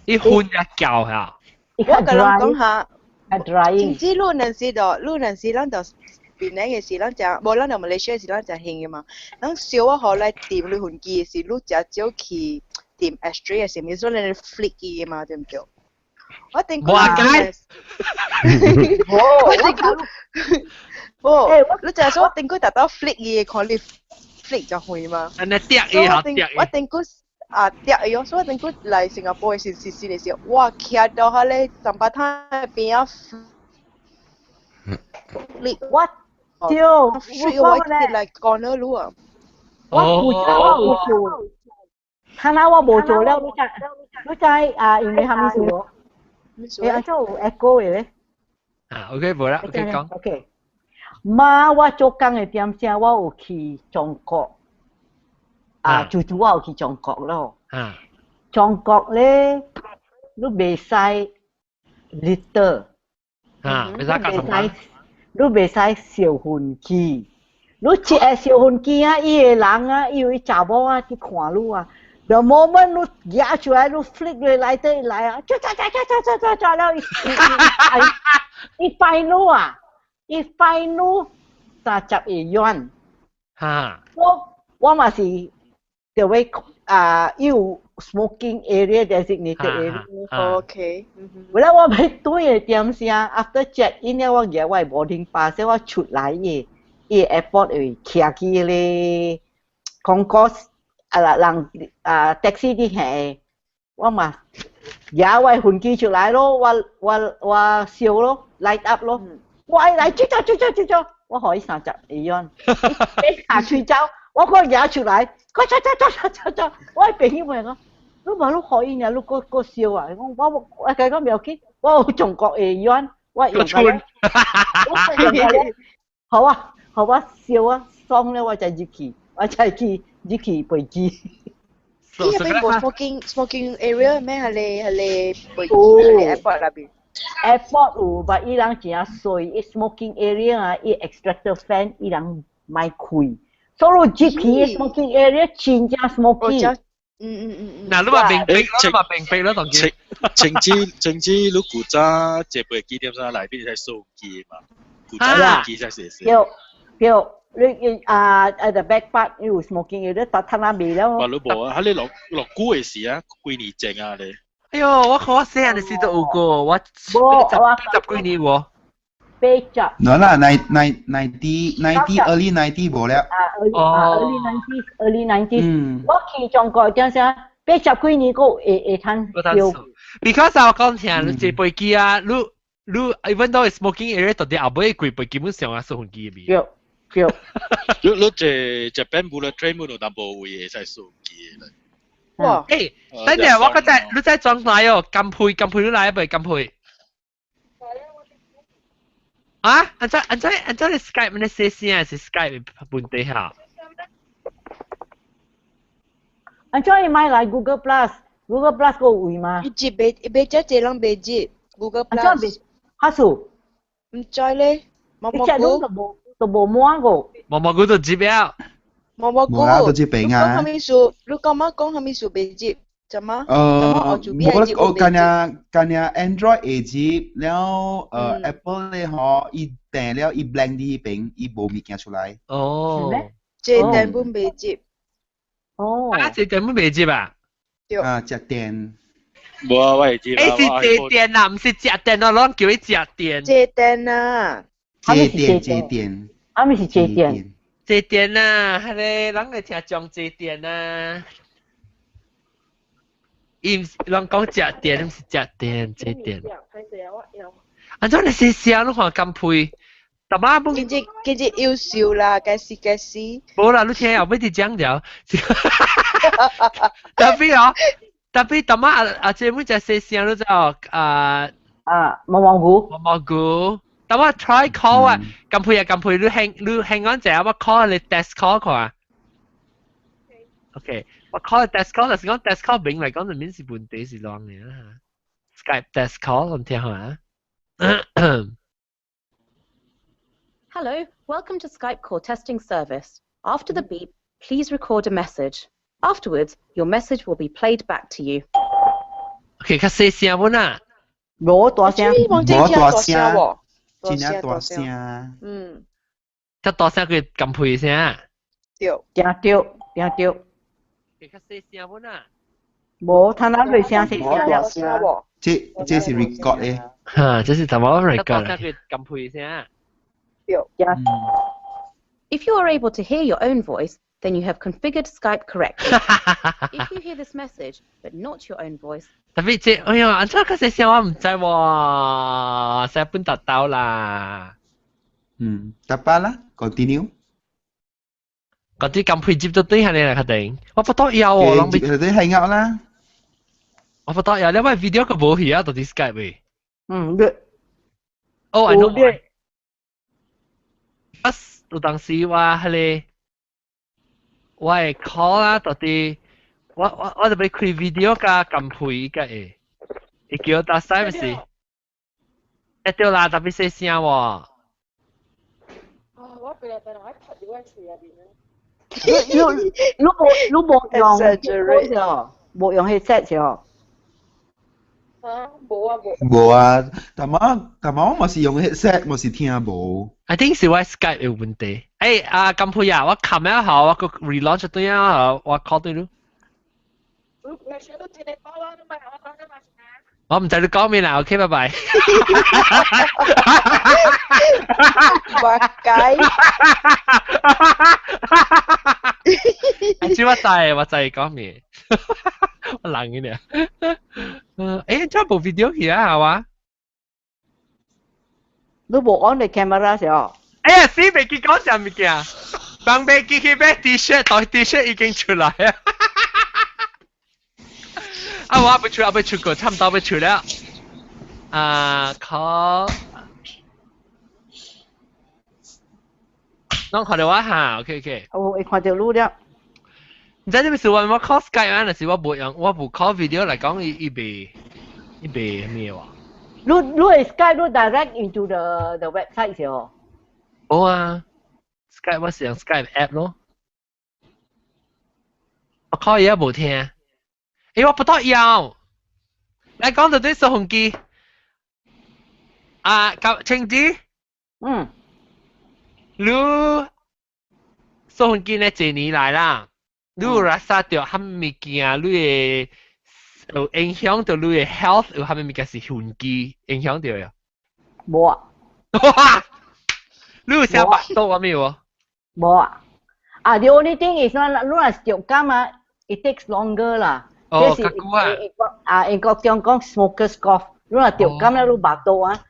伊熏一舊啊？我共人講下。 drying。甚至你若時就，你若時咱就檳城的時，咱誠無咱就馬來西亞時，咱誠興的嘛。咱燒啊，予來掂你飛機的時，你誠少去掂 ashtray 的時，物，所以你 flick 伊的嘛，對毋對？我頂過。無解。我頂過。無，你就說我頂過達到 flick 伊的，看你 flick 就會嘛。按呢掟伊好掟。我頂過啊掟伊哦，所以我頂過來新加坡的時時時的時，我徛到彼个三八攤邊仔。我對，我我來講了路啊。我有我有做，看下我無做了，你知你知啊？因為啥物事無？欸，按怎有 echo 的咧？啊，OK，無啦，OK 講。 OK，媽，我做工的點聲，我有去中國。啊，就就我有去中國咯。啊。中國咧，你袂使 litter。啊，袂使搞什麼？你袂使燒薰機。你一個燒薰機啊，伊個人啊，伊有伊查某啊，去看你啊。The moment 你舉出來，你 flick 落來，得來啊，抓抓抓抓抓抓抓了，伊伊伊 fine 你啊，伊 fine 你30個元。哈。我我嘛是就會啊，有 smoking area designated area。 OK。後來我欲轉的點聲，after check in 了，我舉我的 boarding pass，我出來伊伊 airport 位徛去彼個 concourse。啊啦人啊 taxi 啲係，我嘛舉我手機出來咯，我燒咯，light up 咯，我愛來出走出走出走，我予伊30元，伊下喙走，我閣舉出來，我走走走走走，我朋友問我，你嘛你予伊爾，你閣閣燒啊？我我我共伊講袂要緊，我有中國的元，我用個咧，我用個咧，好啊，予我燒啊，爽了我才入去，我才去入去飛機。伊那邊無 smoking area 咩？係你飛機係你 airport 那邊。 Airport 有，但伊人真衰，伊 smoking area 啊，伊 extractor fan 伊人莫開，所以入去 smoking area 真正 smoky。嗱，你嘛明白，你嘛明白咯，同情情之情之，你古早坐飛機點啥內邊使掃機嘛？古早飛機才是。對對，你啊 at the back part 有 smoking area，但睇下未了。哇，你無啊？喺你落落久的時啊，幾年前啊你。哎喲，我看我細漢的時都有過，我十幾年無。 80。嗱啦，nine ninety ninety early 90 無了。啊，early 90 early 90。我去中國陣時，80幾年閣會通燒。 Because 我講聽，坐飛機啊，你 even though smoking area 到底後尾規飛基本上啊掃機的味。對對。你坐 Japan bullet train 有淡薄位會使掃機的。哇！誒，等陣我嗰隻你在裝來哦，金配金配你來未？金配。啊？按怎按怎按怎你 Skype 你寫聲是 Skype 問題哈？按怎伊買來 Google Plus？Google Plus 閣有位嗎？伊接袂袂遮濟人袂接 Google 按怎 Plus。袂？哈數？毋知咧，毛毛你這攏菇都無都無滿個。毛毛菇都接了。毛毛菇。無啦，都這邊啊。你講啥物事？你講乜講啥物事袂接？怎麼？無啦，我干那干那 Android 會接了，Apple 咧嗬，伊訂了伊 blank 佇彼邊，伊無物件出來。哦。這電本袂接。哦。啊，這電本袂接啊？對。啊，食電。無啊，我會接啊。欸，是借電啊，毋是食電哦，攏叫伊食電。借電啊。借電借電。啊，毋是借電。借電啊，彼個人會聽講借電啊。伊毋是人講食電，毋是食電，借電。按怎你細聲？你看金配，淡仔本。今日今日優秀啦，該死該死。無啦，你聽後尾佇講了。特別哦，特別淡仔阿阿姐妹只細聲，你知哦？啊啊，毛毛菇。毛毛菇。等我 try call 啊，金配啊金配，你hang 你 hang on 者，我 call 你 test call 看。OK，我 call test call，就是講 test call 名嚟講，就免是問題是亂嘅啦。Skype test call，我聽下。 Hello, welcome to Skype call testing service. After the beep, please record a message. Afterwards, your message will be played back to you. OK，較細聲本啊。無大聲，無大聲，真正大聲。嗯。較大聲佢撳配聲。對。正對，正對。較細聲本啊。無，他那類聲細聲。這是 record 的。哈，這是怎麼 record？佢撳配聲。對。 If you are able to hear your own voice, then you have configured Skype correctly. If you hear this message, but not your own voice, 特別這，哎呀，按怎較細聲我毋知喎，寫本達到啦。嗯，得巴啦，continue。嗰啲咁配接到對下你嚟確定，我不多要喎，攏接到對係啱啦。我不多要，你為 video 個無去啊，到底 Skype 未？嗯，對。哦，I know why。我有當時我彼個，我會 call 啦，到底我就欲開 video 佮撳配個會，會叫我打 Skype 是？會對啦，特別細聲喎。啊！我本來本來我拍佇我喙內面。你無用 headset 無用 headset 哦。啊，無啊無。無啊，但我但我嘛是用 headset，我是聽無。 I think 是我 Skype 有問題。欸，啊，金佩啊，我撳一下，我個 relaunch 對啊，我 call 對你。我毋知你講咩啦，OK，拜拜。活該。 I 知我知，我知講咩，我冷嘅呢。這部 video 去啊，係嘛？你無 on the camera 時候？哎呀，死未記講啥物件？放未記去買 T-shirt，袋 T-shirt 已經出來啊！啊，我未出，我未出過，差唔多要出了。啊，靠！攏看到我哈，OK OK。哦，會看到你了。唔知你咪是話我 call Skype 啊，還是我無用，我無 call video 來講，伊伊袂伊袂咩話？你你會 Skype 你 direct into the website 是哦？冇啊，Skype 我是用 Skype app 咯。我 call 伊也無聽。欸，我不得要。來講到對掃風機。啊，咁青子。嗯。你掃風機呢？這年來啦，你有 rasa 到啥物件？你會有影響到你的 health？有啥物件是飛機影響到呀？無啊。哇！你有寫腹肚啊？沒有？無啊。啊，the only thing is，你若是著感啊，it takes longer 啦。哦，較久啊。啊，英國中講 smokers cough，你若著感咧，你腹肚啊。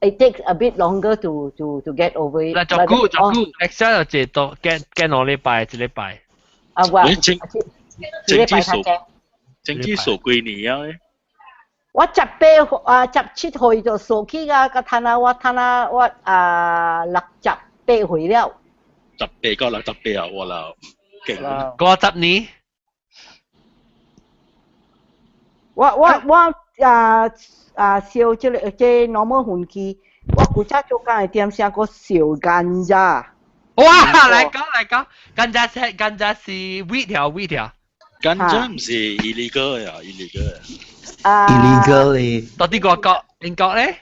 It takes a bit longer to get over it。嗱，就久就久，extra 就這多，見見兩禮拜，一禮拜。啊，我一禮拜較濟。整支數幾年啊？我18啊，17歲就數起啊，個攤啊，我攤啊，我啊68歲了。18到68啊，我老勁。50年。我啊啊燒這個這 normal 飛機，我古早做工的點聲閣燒甘蔗。哇！來講來講，甘蔗是甘蔗是 weed 條 weed 條。甘蔗唔是 illegal 呀，illegal。啊，illegal 咧。到底外國英國咧？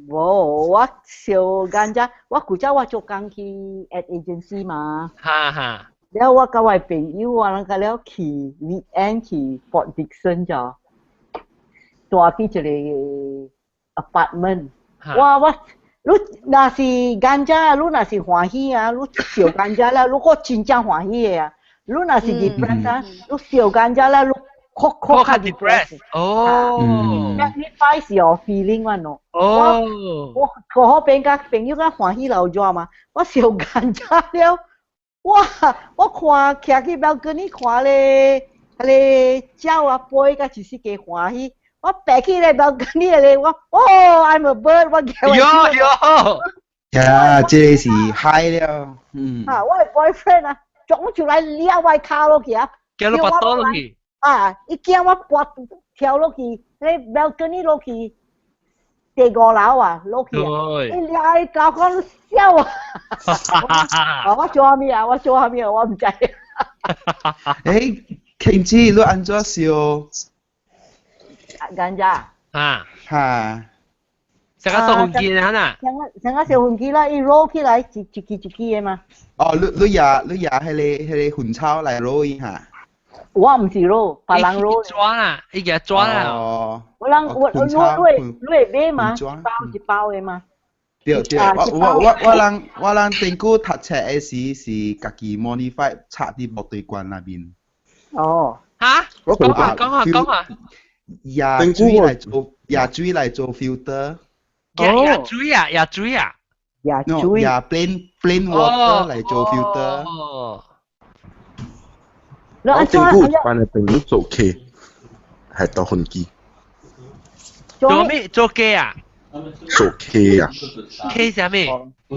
無，我燒甘蔗，我古早我做工去 ad agency 嘛。哈哈。了我佮我朋友啊，人個了去 weekend 去 Port Dickson 就。住去一個 apartment，哇我，你若是甘蔗，你若是歡喜啊，你燒甘蔗了，你閣真正歡喜的啊。你若是 depressed 啊，你燒甘蔗了，你較較較 depressed。哦。Magnifies your feeling 嘛喏。哦。我我好變甲朋友較歡喜老熱嘛，我燒甘蔗了，哇！我看徛去 balcony 看咧，彼個鳥啊飛甲一時間歡喜。我爬起來 balcony 咧，我哦，I'm a bird，我叫我。喲喲。呀，這個是 high 了，嗯。啊，我的 boyfriend 啊，撞出來掠我的跤落去啊。叫你跋倒落去。啊，伊驚我跋跳落去，咧 balcony 落去，第五樓啊落去啊，伊掠伊跤講笑啊。啊，我做啥物啊？我做啥物啊？我毋知。欸，慶子，你按怎燒？甘蔗啊，哈，成個掃風機啊呐，成個掃風機啦，伊 roll 起來一支一支的嘛。哦，你也你也彼個粉草來 roll 伊哈？我毋是 roll，別人 roll。抓啦，伊個抓啦。哦。我人我你你會買嘛？一包一包的嘛。對對，我人頂久讀冊的時是家己 modify 插佇木地罐內面。哦。哈？講下講下講下。椰水來做椰水來做 filter。椰水啊，椰水啊。椰水。椰 plain water 來做 filter。哦。我頂久一般的朋友做 K，係到飛機。做咩？做 K 啊？做 K 啊？K 啥物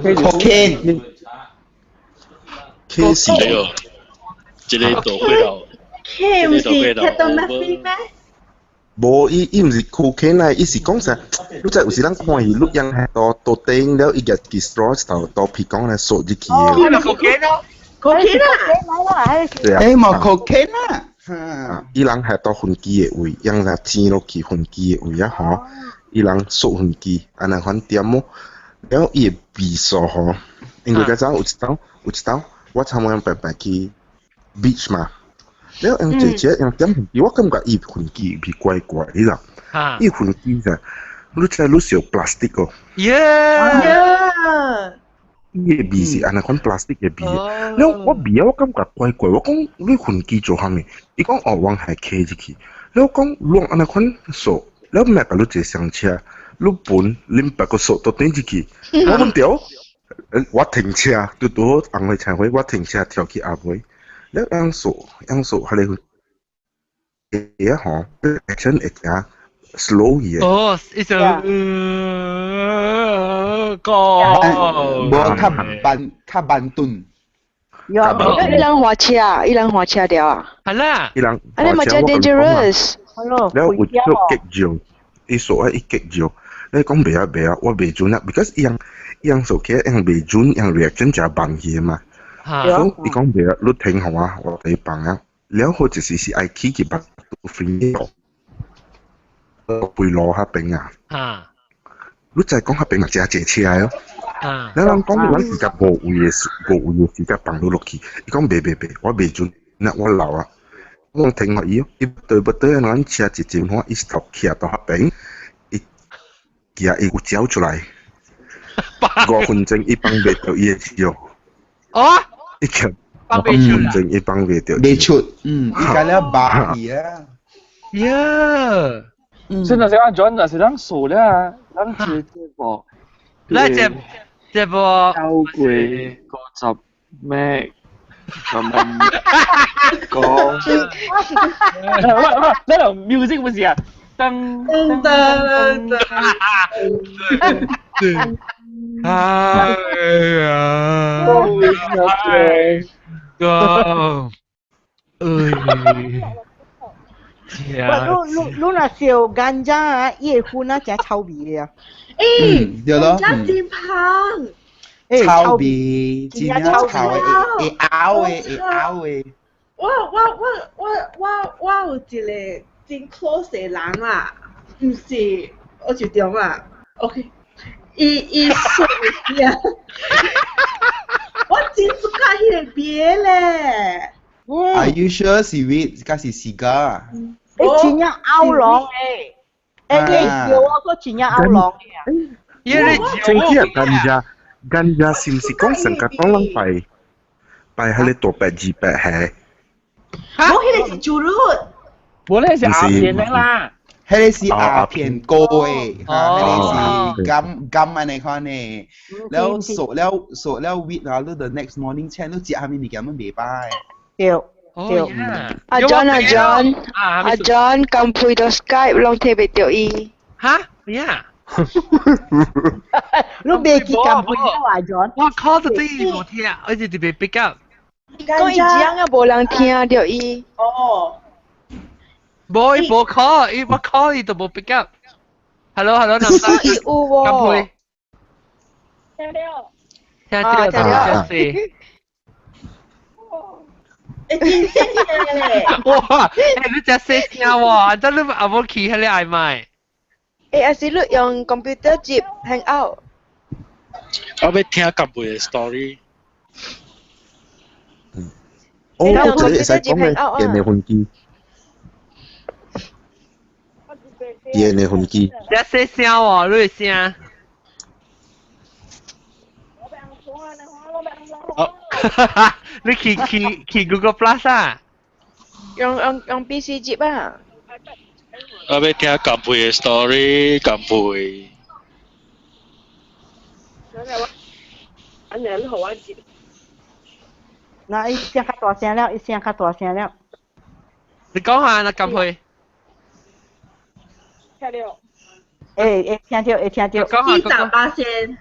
？Cocaine。 K 是。這個做過了。 K 毋是 ketamine 咩？無，伊毋是 cocaine 啊，伊是講啥？你知有時咱看戲，你用到到頂了，伊個 straw 頭到鼻孔來縮入去的。哦，cocaine 咯，cocaine 啊，對啊。欸，無 cocaine 啊。伊人係到飛機的位，用來剪落去飛機的位啊吼，伊人縮飛機，按呢款點哦。了伊的味素吼，因為較早有一當，我差不多白白去 beach 嘛。了用姐姐用點飛機，我感覺伊飛機味怪怪，你知？伊飛機啥？你知你燒 plastic 哦。耶！伊个味是按呢款 plastic 嘅味。了我味啊，我感覺怪怪，我講你薰機做啥物？伊講哦，往係開入去。了我講攏按呢款數，了咩甲你一個上車，你盤啉別個數都轉入去，我問著，我停車，拄拄好紅花車會，我停車跳去後尾，了樣數樣數，彼個會啊吼，action 會誠 slow 去的。哦，一種個，無較慢較慢頓。有，伊人滑車，伊人滑車掉啊。係啦，伊人啊，你嘛真 dangerous。了有做激照，伊說啊，伊激照，你講袂啊袂啊，我袂準啊，because 伊樣伊樣數起來，伊樣袂準，伊樣 reaction 誠慢去嘛。所以伊講袂啊，你停予我，我共你放啊。了好一時是愛去去別飛路，背路彼邊啊。你再講彼邊嘛誠濟車哦。你人講咱是甲無位的無位的時間放你落去，伊講袂袂袂，我袂準，那我留啊。我停予伊，伊對不對？咱車一進看，伊頭徛到彼邊，伊舉伊有走出來，5分鐘伊放袂著伊的手。哦。伊徛五分鐘伊放袂著。袂出，嗯，伊甲了罷去啊。呀。所以若是阿 John 若是咱數了，咱這這部，咱這這部超過50咩？咁樣講，唔係唔係，那種 music 不是啊？噔噔噔噔，哎呀，個，哎。喂，你你你若燒 ganja 啊，伊會薰啊，誠臭味的啊。欸，對咯，真香。臭味，真正臭的，會嘔的，會嘔的。我我我我我我有一個真 close 的人啦，毋是我就中啦，OK，伊伊說啊，我真喜歡彼個味咧。 Are you sure 是 weed，還是 cigar？欸，真正拗龍欸，欸，你叫我說真正拗龍的啊。因為真正 ganja ganja 是毋是講成個講人拜拜彼個大伯二伯係？無，彼個是豬肉。無，那是鴉片的啦。彼個是鴉片膏的，哈，彼個是甘甘按呢款的。了索了索了 weed 啊，你 the next morning 請你食啥物物件攏袂歹。對對。阿 John 阿 John 阿 John 撳配到 Skype 攏聽袂著伊。哈？咩啊？你袂記撳配了啊，John？我 call 到對無聽，而且特別 pick up。講伊這樣啊，無人聽著伊。哦。無，伊無 call，伊我 call 伊都無 pick up。Hello，hello，南生。伊有喎。聽到。聽到，聽到，是。欸，真細聲咧！哇，欸，你真細聲喎，這你阿無去彼個愛買。欸，還是你用 computer 接 Hangout？我欲聽甘配的 story。哦，我這會使講嘅電的飛機，電的飛機。真細聲喎，你的聲。哦，你去去去 Google Plus 啊？用用用 PC 接啊！我欲聽甘配的 story，甘配。按呢，你予我接。那伊聲較大聲了，伊聲較大聲了。你講下那甘配。聽到。會會聽著，會聽著。48%。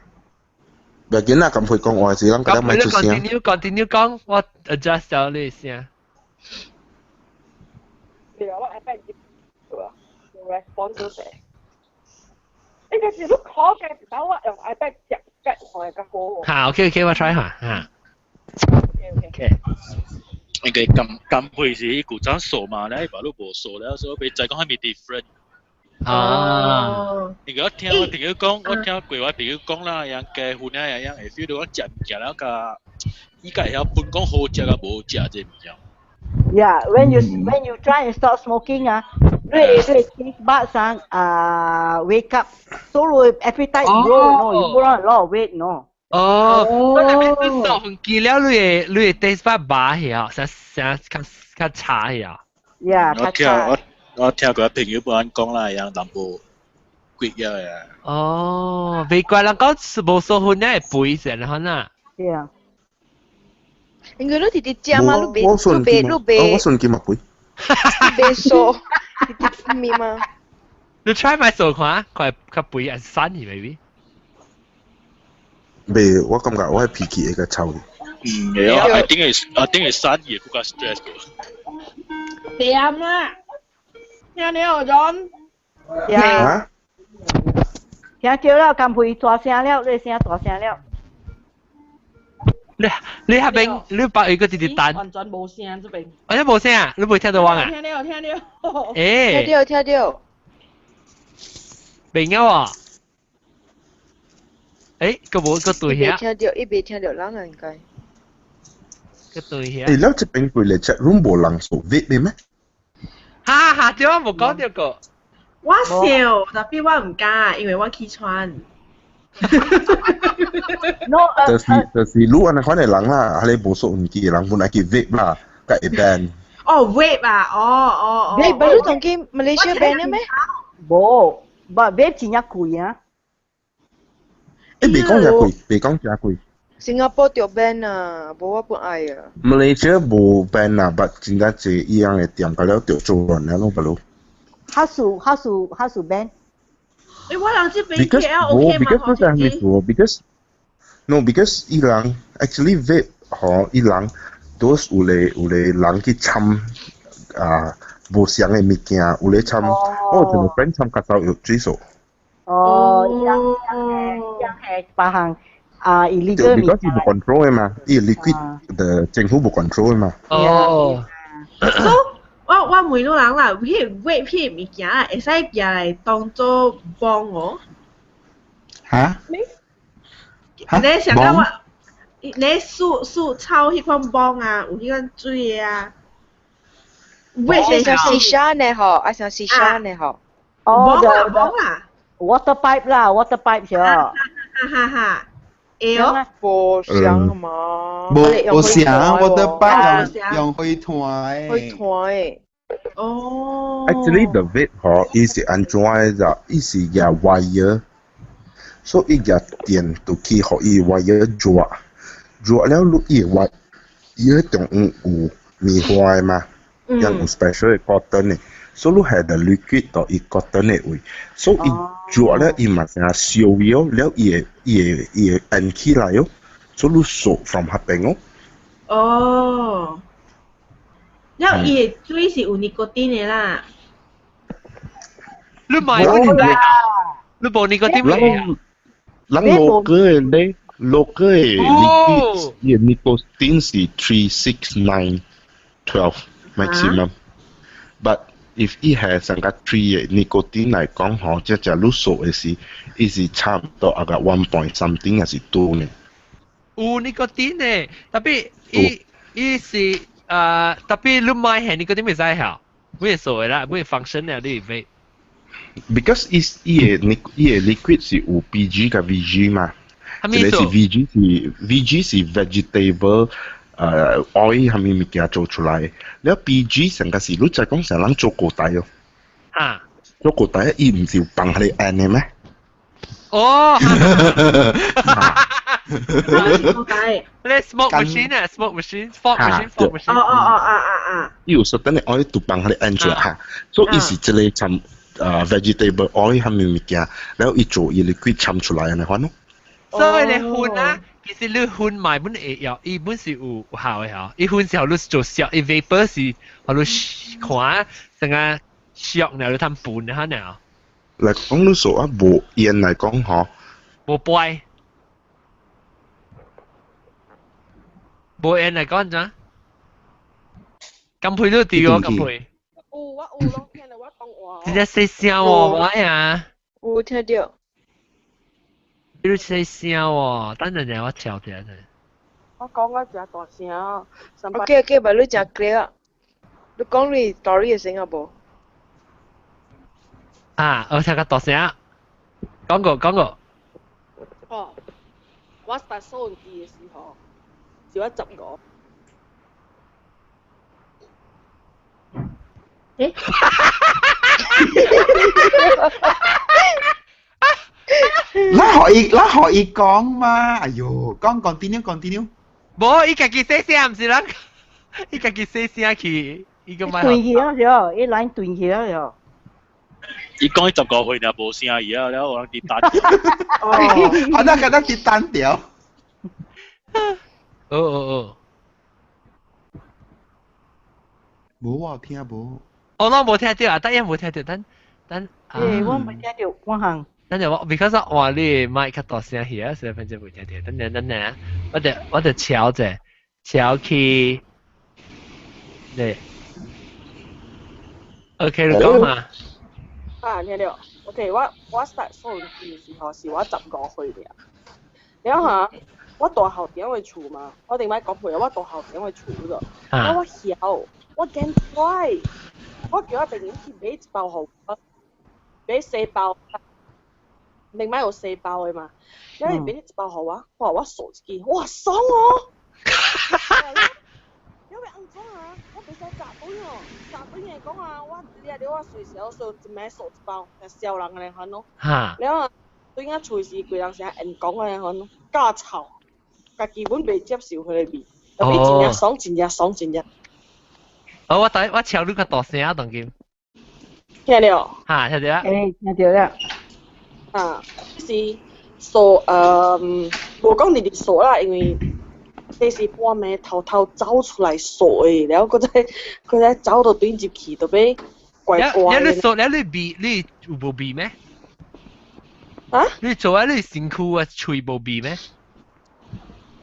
袂緊啦，甘配講話時，咱覺得莫出聲。 continue continue 講，我 adjust 咗你聲。對啊，我 iPad 接，對啊，respond 到者。應該是你 call 嘅，但我用 iPad 接接看會較好。好，OK OK，我 try 下嚇。 OK。應該甘甘配是伊舊早數嘛，咧伊把你無數了，所以袂知講啥物 different。啊！因為我聽我朋友講，我聽過我朋友講啦，樣加薰啊，樣會 feel 到我食物件了，佮伊才會曉分講好食佮無好食這物件。 Yeah, when you try and stop smoking 啊，你你 taste buds 啊，啊 wake up, so 你 appetite grow, no, you put on a lot of weight, no. 哦，我那邊你掃分機了，你會 taste 把麻去啊，成成較較茶去啊。呀，我聽我聽過朋友本講啦，樣淡薄貴咗呀。哦，未怪人講是無掃分咧會肥先可能。對啊。應該你直直食嘛，你袂你袂你袂。我順記嘛肥。你袂掃，直直面嘛。你 try 買掃看，看較肥還是瘦去 maybe？未，我感覺我係脾氣會較臭。嗯，係啊，I think 係瘦去更加 stress 個。點啦？聽到 John？呀。聽到了，咁肥大聲了，你聲大聲了。你那邊你把一個直直單，完全無聲這邊。完全無聲啊！你袂聽到我啊？聽到聽到。欸。聽到聽到。袂啊喎。欸，個無個對遐。聽到，伊袂聽到人啊，應該。個對遐。欸，了這邊規個 chat room 無人做 vape 的咩？哈哈，對我無講到過。我笑，但係我唔敢，因為我氣喘。 No，就是你按呢款的人啦，彼個無數唔記的人本來去 vape 啦，佮會 ban。哦，vape 啊，哦哦哦。 vape 不是當今馬來西亞 ban 的咩？無，but vape 真正貴啊。欸，袂講真貴，袂講真貴。新加坡就 ban 啊，無我本愛啊。馬來西亞無 ban 啊，but 真正濟伊樣的店，到了就做完了咯，不咯。哈數哈數哈數 ban。欸，我人這邊 KL 無 OK 嘛？ ，because 嗰陣係做，because no because 伊人 actually vape 吼，伊人 those 有咧人去摻啊無相的物件，有咧摻，我有一個 friend 摻較早藥水素。哦，伊人伊人係別項啊 illegal 對，because 伊無 control 的嘛，伊 liquid 的政府無 control 的嘛。哦。 So 我問你人啦，彼個 vape 彼個物件啊，會使寄來當做幫我？嚇？你想講我，你數數抄彼款幫啊，有彼款水的啊。 vape 像 shisha 呢吼，啊像 shisha 呢吼。哦，幫啦，water pipe 啦，water pipe 是哈哈哈。會哦。無相嘛。無相，water pipe 用用去團的。去團的。哦。 Actually the vape 吼，伊是按怎的就，伊是舉 wire，所以伊舉電就去予伊 wire 熱，熱了你伊 wire，伊中間有棉花的嘛，樣有 special 的 cotton 的，所以你係 the liquid 到伊 cotton 的位，所以伊熱了伊嘛成燒咗，了伊會按起來喲，所以你掃 from 彼邊哦。哦。了伊的水是有尼古丁的啦。你買嗰啲你無尼古丁味啊？人 local 的咧，local 的 liquid 伊的 nicotine 是 3, 6, 9, 12 maximum。But if 伊係上個 three 的 nicotine 來講吼，這只你數的是，伊是差不多啊個 one point something 還是 two 呢？有尼古丁的，tapi 伊伊是tapi 你買係尼古丁袂使曉，每個數的啦，每個 function 的你會。 Because 伊的 liquid 是有 PG 佮 VG 嘛，一個是 VG 是 VG 是 vegetable oil 啥物物件做出來，了 PG 成個是你知講成人做古代哦，哈，做古代伊毋是有放彼個煙的咩？哦，古代，你 smoke machine 啊，smoke machine，fog machine，fog machine。哦哦哦啊啊啊！伊有 certain 的 oil 都放彼個煙出來哈，所以伊是這個摻vegetable oil 啥物物件，然後伊做伊 liquid 摻出來按呢款咯。所以你薰啊，其實你薰買本會藥，伊本是有效的嗬，伊薰時候你做燒，伊 vapor 是予你看成個燒然後你通盤下呢。來講你說啊，無煙來講吼，無背，無煙來講怎？咁配都掉哦，咁配。有我有攏聽到我講話。真正細聲喎，我呀。有聽到。你細聲喎，等陣陣我調聽下。我講我誠大聲。 OK OK，但你誠 clear。你講你 story 的聲啊無？啊，我聽較大聲。講過講過。哦。我 start 掃機的時候，是我15。欸？咱可以咱可以講嘛？哎呦，講 continue continue。無，伊家己細聲，毋是咱，伊家己細聲去，伊個咪。斷去了就，伊來斷去了就。伊講伊15歲爾無聲伊啊，了有人佇單。哦，好那個那佇單調。哦哦哦。無我聽無。我攏無聽著啊，等下無聽著，等等。欸，我無聽著，我行。等陣我，because 我換你麥較大聲去啊，所以反正無聽著。等陣等陣，我就敲者，敲去。對。OK，你講嘛？啊，聽著。OK，我 start 掃機的時候是我15歲爾。了哈，我大後邊的厝嘛，我頂擺講過，我大後邊的厝咗。了我曉，我驚怪，我叫我朋友去買一包予我，買四包，另外有四包的嘛。了伊買一包予我，哇！我掃一支，哇爽哦！了欲按怎啊？我袂使炸本哦，炸本的講啊，我掠著我隨時掃一暝掃一包，就燒人按呢款咯。了啊，對我厝時規人成日用講按呢款咯，教臭，家己本袂接受彼个味，特別真正爽，真正爽，真正。哦，我等我敲你較大聲啊，當今。聽著。哈，聽著啊。欸，聽著了。啊，是掃無講直直掃啦，因為這是半暝偷偷走出來掃的，然後閣再走到對入去，就欲怪怪。了你掃了你味，你有無味咩？啊？你做啊？你身軀啊，喙無味咩？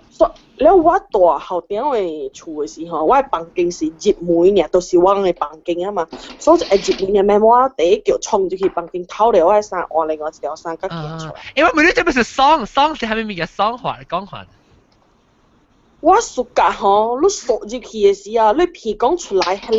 所了我蹛後頂的厝的時候，我的房間是入門爾，都是我的房間啊嘛。所以一入門爾，咩我第一腳衝入去房間，偷了我的衫，換另外一條衫，閣行出來。欸，我問你這不是爽爽是蝦米物件爽法講法？我暑假吼，你掃入去的時候，你鼻孔出來彼個，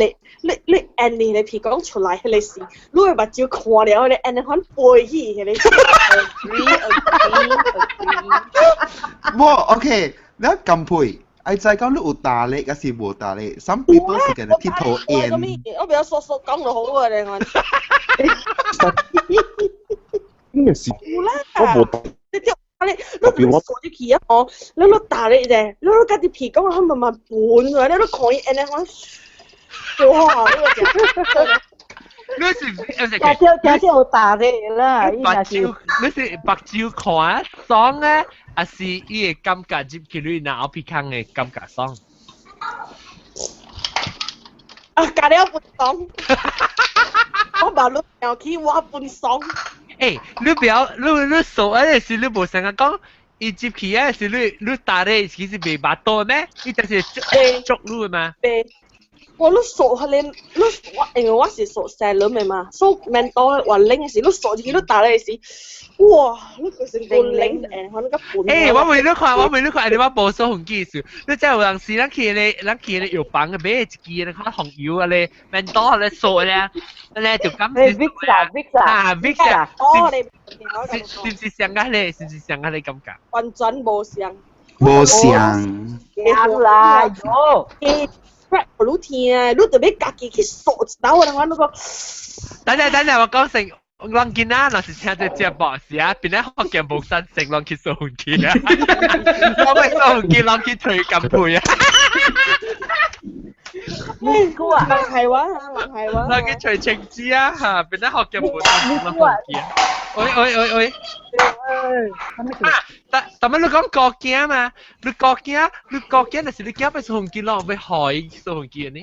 你按你的鼻孔出來彼個時，你的目睭看了彼個按呢款飛起彼個。 Agree, agree, agree。無 OK，你撳配，愛知講你有大力還是無大力？Some people 是共你鐵頭煙。我比較說說講就好啊，你看。應該是。有啦。我無大。你跳。你你掃入去啊吼，你你大力者，你你家己鼻孔慢慢盤出來，你你看伊按呢款，哇！你是聽著有大力啦，目睭你是目睭看爽咧，還是伊會感覺入去你腦鼻孔的感覺爽？啊，加了不爽，我把你掉去，我本爽。欸，你不要，你傻啊！是你無成日講，伊入去啊，是你打咧，其實袂巴肚咩？伊就是捉你的嘛。對，我你傻彼個，你我因為我是傻細輪的嘛，所以面多話冷的時，你傻入去你打咧時，哇！你就是個冷的，可能個盤。欸，我問你看，我問你看，你我無說紅技術，你知有陣時咱去咧，咱去咧藥房買一支，你看紅油啊咧，面多咧傻咧，咧就感覺。 Vicks 啊，Vicks 啊，啊，Vicks 啊，哦，你是毋是像啊咧？是毋是像啊咧感覺？完全無像。無像。有啦，有。你聽，你特別家己去掃一道，人講那個。等陣等陣，我講成。人囡仔若是聽這節目時啊，變咧福建無山成人去掃去啊，我欲掃去，人去吹金配啊。咪姑啊，人係話，人係話。人去吹青枝啊，嚇，變咧福建無山成人去啊。喂喂喂喂。啊，但但乜你講國囝嘛？你國囝，你國囝，就是你囝欲掃去咯，欲害掃去呢？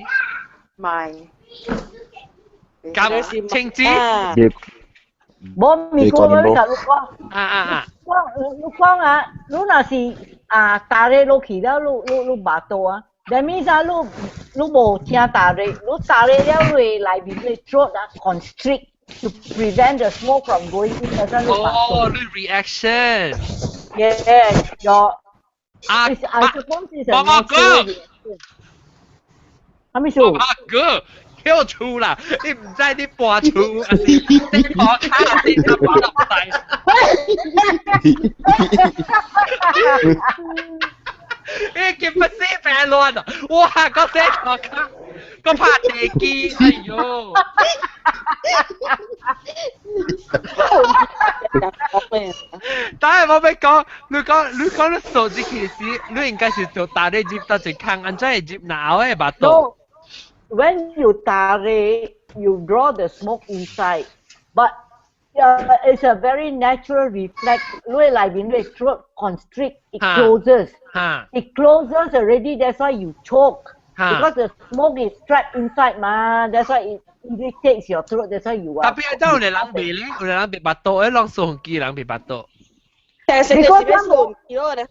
唔係。咁青枝。無咪過我甲你講，啊啊啊！我你講啊，你若是啊打咧落去了，你巴肚啊，that means 啊，你無聽打咧，你打咧了，你內面你 throat 啊 constrict to prevent the smoke from going in，所以你巴肚。哦，你 reaction。 Yeah，有。啊， I suppose 媽媽哥。啥物事？媽媽哥。跳厝啦，你唔知你搬厝，還是你搬卡，你搬落嚟。你結不死病亂啊！哇，個洗塗跤，個拍地機，哎呦！但係我欲講，你講你數字其實你應該是做打咧入到一空，按怎會入腦的腹肚？When you tarik, you draw the smoke inside, but it's a very natural reflex. 你內面你 throat constrict, it closes. It closes already, that's why you choke. Because the smoke is trapped inside 嘛, that's why it irritates your throat, that's why you are. 特別係有個人袂咧，有個人袂腹肚，迄攏掃機人袂腹肚。但係食就是掃機咯咧。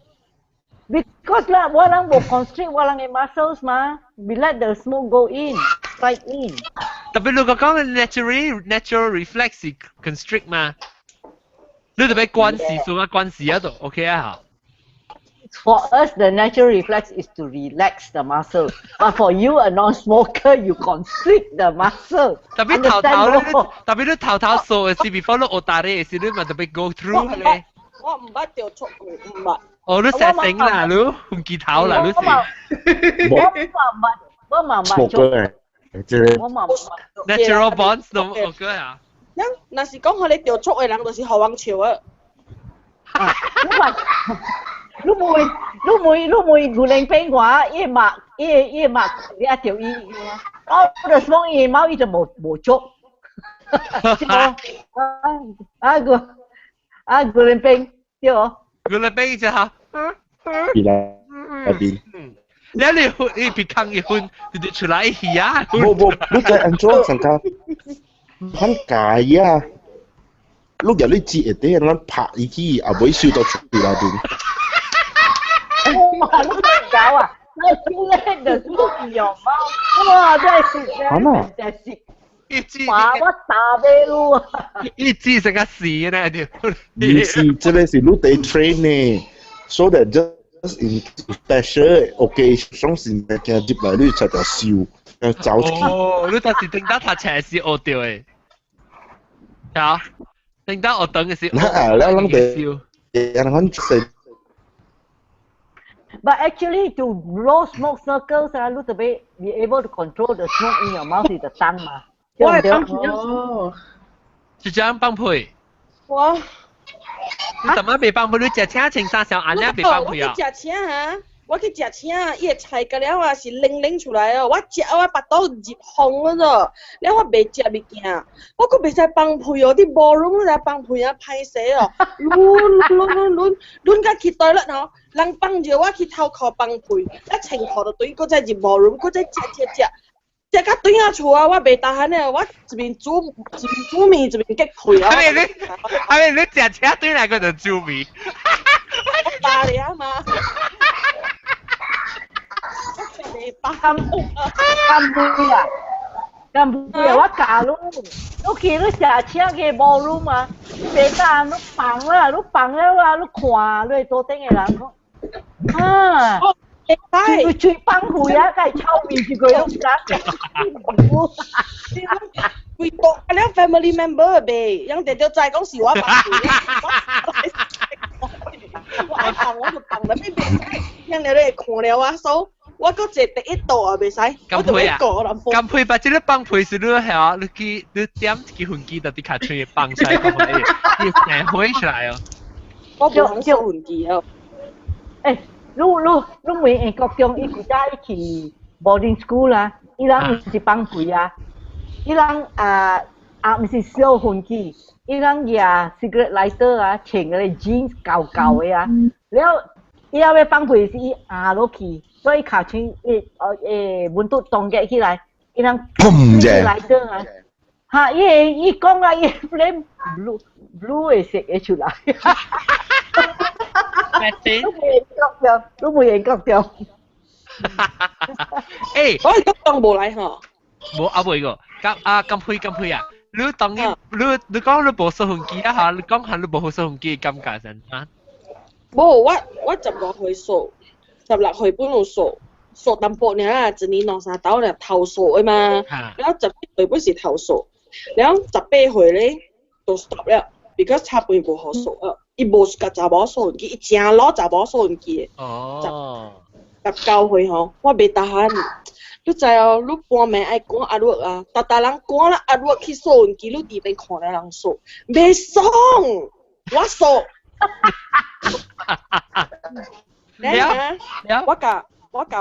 Because 啦，我人無 constrict 我人嘅 muscles 嘛，we let the smoke go in, right in。特別你個講 natural reflex 是 constrict 嘛，你特別關事數啊關事啊度 OK 啊。 For us, the natural reflex is to relax the muscle. But for you, a non-smoker, you constrict the muscle. 特別頭頭咧，特別你頭頭數嘅時，before 你學大咧時，你咪特別 go through 咧。我唔捌著出過，唔捌。哦，你成醒啦，你唔記頭啦，你是。我嘛我嘛捌做。我嘛 natural bonds 都 OK 啊。若若是講予你著出的人，就是予人笑啊。你問你問你問牛奶冰我，伊目伊伊目你一條伊，哦，就講伊貓伊就無無足。啊個啊牛奶冰對哦。牛奶冰就好。邊啊？邊？你你你別坑一分，你就出來去啊！無無，你在安怎成個很解啊？你入你接會啲，咱拍伊去，也袂燒到出來邊。哇！你搞啊！我聽咧就輸用貓，哇！真係真係一支哇！我打俾你啊！一支成個死呢條。唔是，這個是你得 train 呢，so that just in special occasion 是物件入來，你才就燒，走出去。哦，你當時頂到讀冊時學到的，嚇？頂到學堂嘅時，嗱，你攏得，人講食。 But actually, to blow smoke circles, ah, 你特別 be able to control the smoke in your mouth with the tongue 嘛。我係放屁哦。就這樣放屁。我。你怎麼未放屁？你食青青三小按呢未放屁啊？我去食青啊！我去食青，伊個菜個了啊是冷冷出來哦。我食我腹肚入風了，了我袂食物件，我閣袂使放屁哦。佇 ballroom 來放屁啊，歹勢哦。攆攆攆攆攆甲去倒了吼，人放著我去偷褲放屁，啊穿褲就對，閣再入 ballroom，閣再食食食，食甲轉仔厝啊！我袂當閒咧，我一面煮一面煮麵，一面激屁啊！係咪你係咪你食車對來個就煮麵？我打你啊嘛！咁咁杯啊！咁杯啊！我教你，你去你食車嘅 ballroom 啊，你袂當你放啦，你放了啊，你看你桌頂的人講，啊！嘴嘴放屁啊，該臭味一個攏敢。規桌啊了 family member 袂，人直直知講是我放屁。我愛放我就放了，你袂使，人哋會看了我，所以我閣坐第一桌也袂使，我就欲過人。咁配把這個放屁是你係你去你點一支飛機到啲卡吹放出來，你成火出來哦。我無通掃飛機哦。欸，你你你問英國中伊古早伊去 boarding school 啦，伊人毋是放屁啊，伊人啊啊毋是燒飛機，伊人舉 cigarette lighter 啊，穿個 jeans 厚厚的啊，了伊後欲放屁時伊壓落去，所以尻川伊呃溫度凍結起來，伊人 lighter 啊，哈伊會伊講啊，伊 flame blue blue 的色會出來。你袂覺掉，你袂覺掉。欸，我係當無來吼。無啊，袂個，咁啊咁配咁配啊！你當然你你講你無掃飛機啊嚇，你講下你無掃飛機感覺是怎？無，我我15歲掃，16歲本有掃，掃淡薄爾啦，一年兩三兜咧頭掃的嘛，然後17歲本是頭掃，然後18歲咧就 stop 了，because 插飯無好掃啊，伊無共查某掃機，伊誠老查某掃機的。哦。19歲吼，我袂 tahan。你知哦，你半暝愛趕壓落啊，逐逐人趕啦壓落去掃機，你佇邊看了人掃，袂爽，我掃。咧啊，我共我的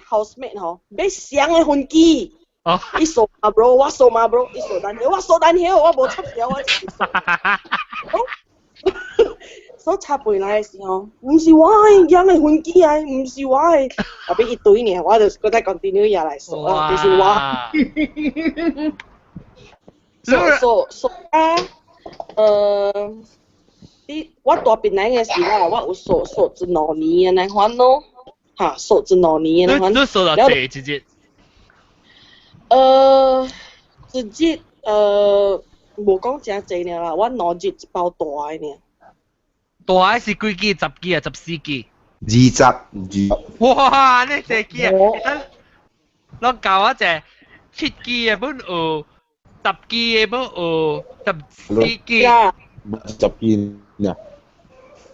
housemate 吼，買雙的分機。伊掃嘛 bro，我掃嘛 bro，伊掃單條，我掃單條，我無插條，我自己掃。所插回來的時候，毋是我的，人的分機啊，毋是我的。後邊一堆呢，我就閣再 continue 也來掃啊，就是我。掃掃掃啊，你我大檳榔的時候，我有掃掃一兩年按呢款咯，哈，掃一兩年按呢款。你掃到濟一日？一日無講誠濟爾啦，我兩日一包大的爾。大的是幾支？10支啊，14支？ 20。哇！你這支啊？攏教我者7支的本有，10支的本有，14支。十支啊？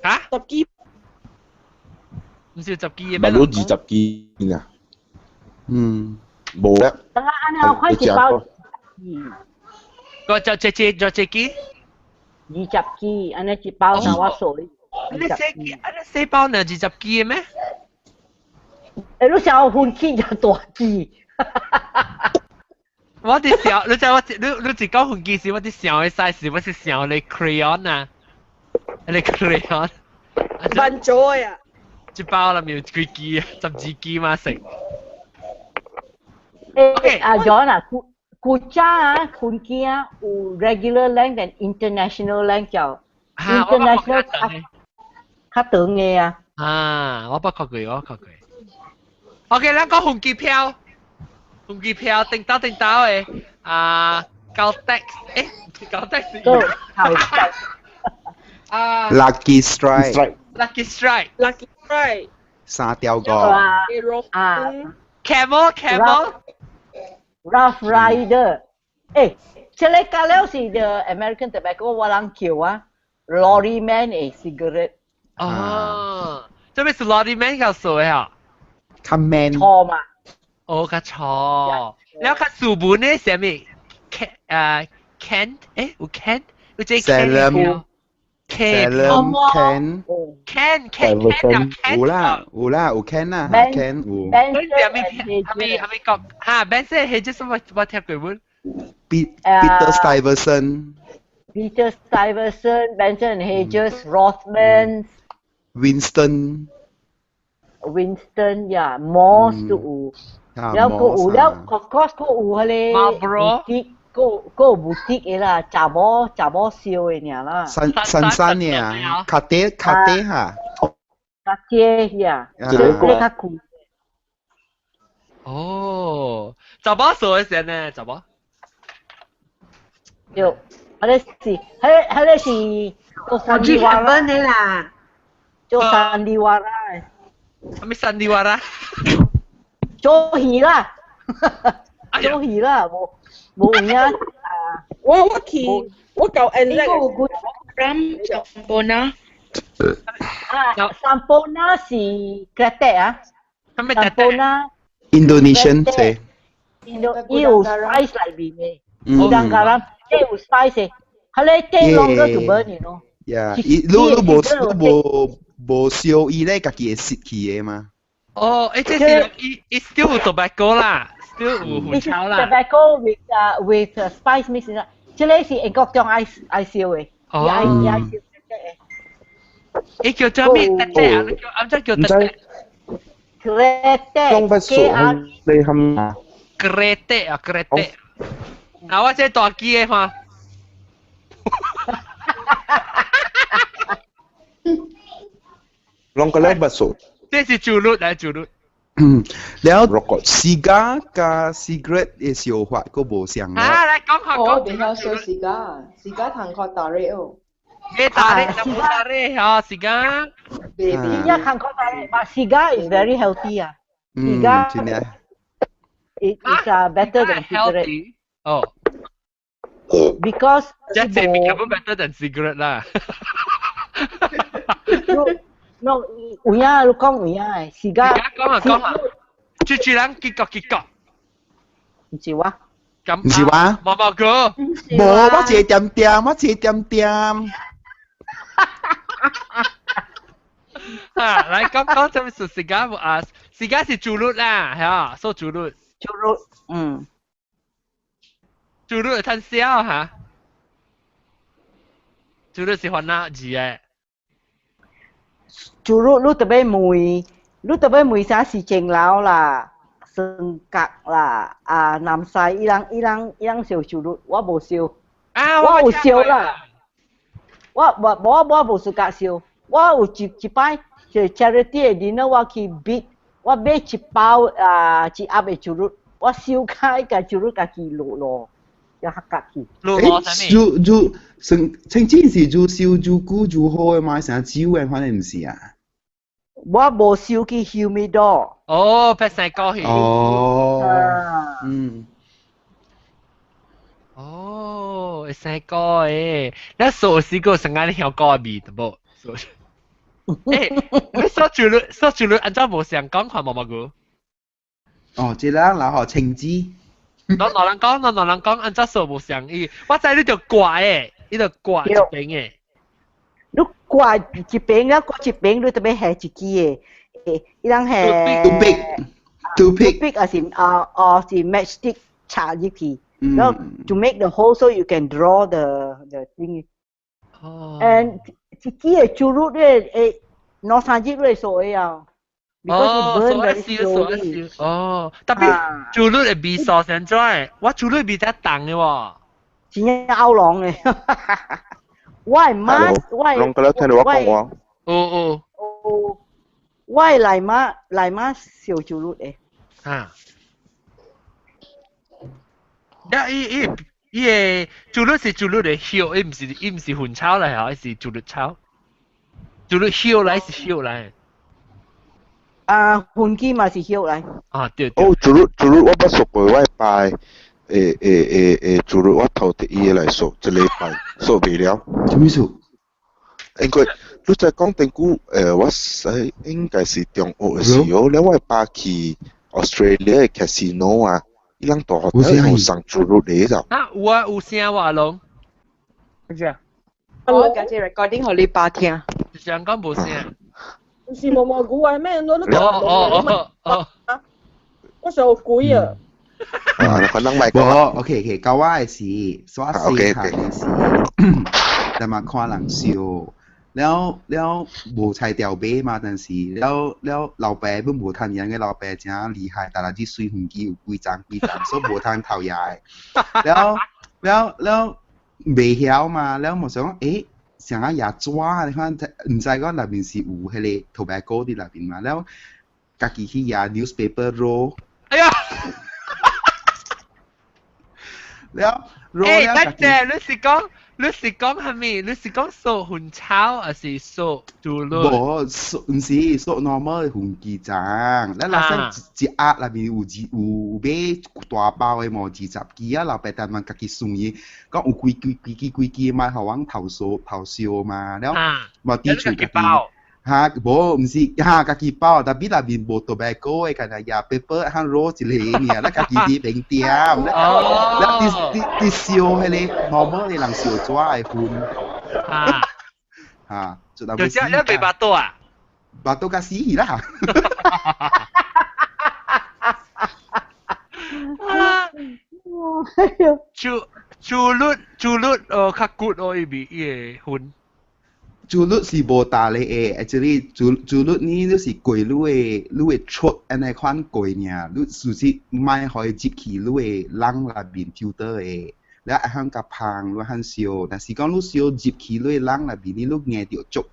嚇？十支？毋是十支的咩？咪攞20支啊？嗯。無啦。等下按呢開一包。個就這這就這支？ 20支，按呢一包三我數。你四支，按呢四包呢20支的咩？欸，你想分機就大支。我佇想，你知我你你一講分機時，我佇想的 size，我是想你 crayon 啊，你 crayon。萬做呀！一包裡面有幾支啊？12支嘛食。欸，阿 John 啊，古古早啊，分機啊，有 regular length and international length 叫 international 較較長的啊。啊，我捌看過，我看過。OK，咱講飛機票，飛機票叮當叮當的啊，交 tax，欸，交 tax。啊，Lucky Strike。 Lucky Strike。 Lucky Strike。三條個。啊。 Camel Camel。 Rough Rider。欸，這個加了是 the American Tobacco 我人叫啊，Lorryman 的 cigarette。哦，這邊是 Lorryman 較數的啊？較 man。錯嘛？哦，較錯。แล้ว較書本呢？啥物？Ken 啊，Kent，欸，有 Kent，有這 Kent。 Ken Ken Ken Ken Ken 有啦有啦有 Ken 啦 Ken 有。啥物？啥物啥物講？哈，Benson 係這什麼？我聽過無？Peter Stuyvesant。 Peter Stuyvesant, Benson Hedges, Rothmans。 Winston。 Winston 呀，Moss 都有，了閣有了，of course 閣有彼個 Marlboro。閣閣有 boutique 的啦，查某查某燒的爾啦。新新山爾，卡地卡地哈。卡地呀，這個較貴。哦，查某做的先呢，查某。對，彼個是，彼個是做山地瓦拉的啦，做山地瓦拉。啥物山地瓦拉？做戲啦，做戲啦，無無有影啊！我去，我舊 N 呢個 Ram Sampona。啊，Sampona 是 kretek 啊。啥物 Sampona。 Indonesian 這。印度伊有 spice 內面的，Gudang Garam，這有 spice 的，佢咧 take longer to burn，you know。 Yeah，伊你你無你無無燒伊咧，家己會蝕去的嘛。哦，欸，這是伊伊 still 有 tobacco 啦，still 有胡椒啦。 Tobacco with spice mix 啦，這個是英國中愛愛燒的，伊愛伊愛燒這個。伊叫做咩？特隻啊？叫啱啱叫特隻。 Kretek。攏捌數你冚。 Kretek 啊，kretek。啊，我這大機的嘛。攏個咧捌數。這是主律來主律。嗯，了 cigar 佮 cigarette 的燒法閣無相啊，來講下講。我比較燒 cigar，cigar 通較大力哦。咩大力？就冇大力嚇，cigar。真正通較大力，but cigar is very healthy 啊。而家真係。 It's better than cigarette. 哦。 Because 即係物件 better than cigarette 啦。 No，有影你講有影的，時間。講啊講啊，住住人結局結局。唔是我。咁唔是我。毛毛哥。無，我一個點點，我一個點點。啊，來講講這麼是時間啊，時間是主律啦，係啊，說主律。主律，嗯。主律會趁燒嚇。主律是番哪字的？主律你特別問，你特別問啥是正樓啦、雙角啦、啊南西，伊人伊人伊人燒主律，我無燒。啊，我有燒啦。我無我我無自家燒，我有一一擺就 charity 的 dinner 我去買，我買一包啊一盒的豬肉，我燒開個豬肉家己滷咯，要客家去。欸，煮煮成清真是煮燒煮久煮好的嘛，成酒的反正毋是啊。我無燒去 humidor。哦，白生果去。哦。嗯。哦，會生果的，你數試過成間香果味對無？欸，你說豬肉，說豬肉，按照無相講看毛毛菇。哦，這人然後青汁。我哪人講，我哪人講，按照數無相伊，我知你就掛的，你就掛一邊的。你掛一邊啊，掛一邊，你特別下一支的，欸，伊人下。 Toothpick。 Toothpick 還是啊啊是 matchstick 插入去。然後 to make the hole so you can draw the thing. 哦。 And 一支的豬肉咧，會兩三日咧熟的啊。哦，熟一燒，熟一燒。哦，特別豬肉的味素先怎？我豬肉味較重的喎。真正拗龍的。我的媽，我的。攏閣聽到我講話。哦哦。哦。我的內媽內媽燒豬肉的。啊。呀，伊伊伊個豬肉是豬肉的葉，伊毋是伊毋是粉草來吼，伊是豬肉草。豬肉葉來是葉來。啊，粉機嘛是葉來。啊對對。哦，豬肉豬肉我捌熟過，我拜誒誒誒誒豬肉我頭第一個來熟，一禮拜熟袂了。啥物事？因為你在講頂久，我使應該是中學的時候，了我爸去 Australia 的 casino 啊。伊人大學有送豬肉嚟就。啊有啊有聲話攏。咩啊？我今次 recording 予你爸聽。想講無聲。唔是毛毛菇啊咩？我都哦哦哦哦。我想鬼啊！啊，可能咪講。OK OK，舊我的是，我細漢的是，但嘛看人笑。了了無菜調買嘛，但是了了老爸本無通贏嘅老爸真厲害，但係啲水分機有幾層幾層，所以無通頭牙的。了了了袂曉嘛，了無想講，欸，啥啊牙紙，你看毋知講內面是有彼個 tobacco 佇內面嘛，了家己去牙 newspaper roll。哎呀！了 roll 了。欸，等陣，你是講？你是講蝦米？你是講掃粉草，還是掃豬肉？無，掃毋是掃 normal 的粉機層。咱若說一盒內面有有買大包的無20支啊，老爸台灣家己算伊，講有幾幾幾支幾支嘛，予阮投訴投訴嘛，了嘛佇厝家己。哈，無，毋是哈，家己包，但係內面無 tobacco 的，干焦牙 paper 和 roll 一個爾，咱家己佇冰店，咱佇佇佇燒彼個 normal 的人燒紙的粉。啊。哈，就就這你袂巴肚啊？巴肚較死去啦。豬豬肉豬肉哦，較骨哦，伊味伊個粉。豬肉是無大力的，actually 豬豬肉呢，你是過你的你的出按呢款過爾，你事實莫予伊入去你的籠內面抽倒的，你愛肯較芳，你肯燒，但是講你燒入去你的籠內面，你硬著足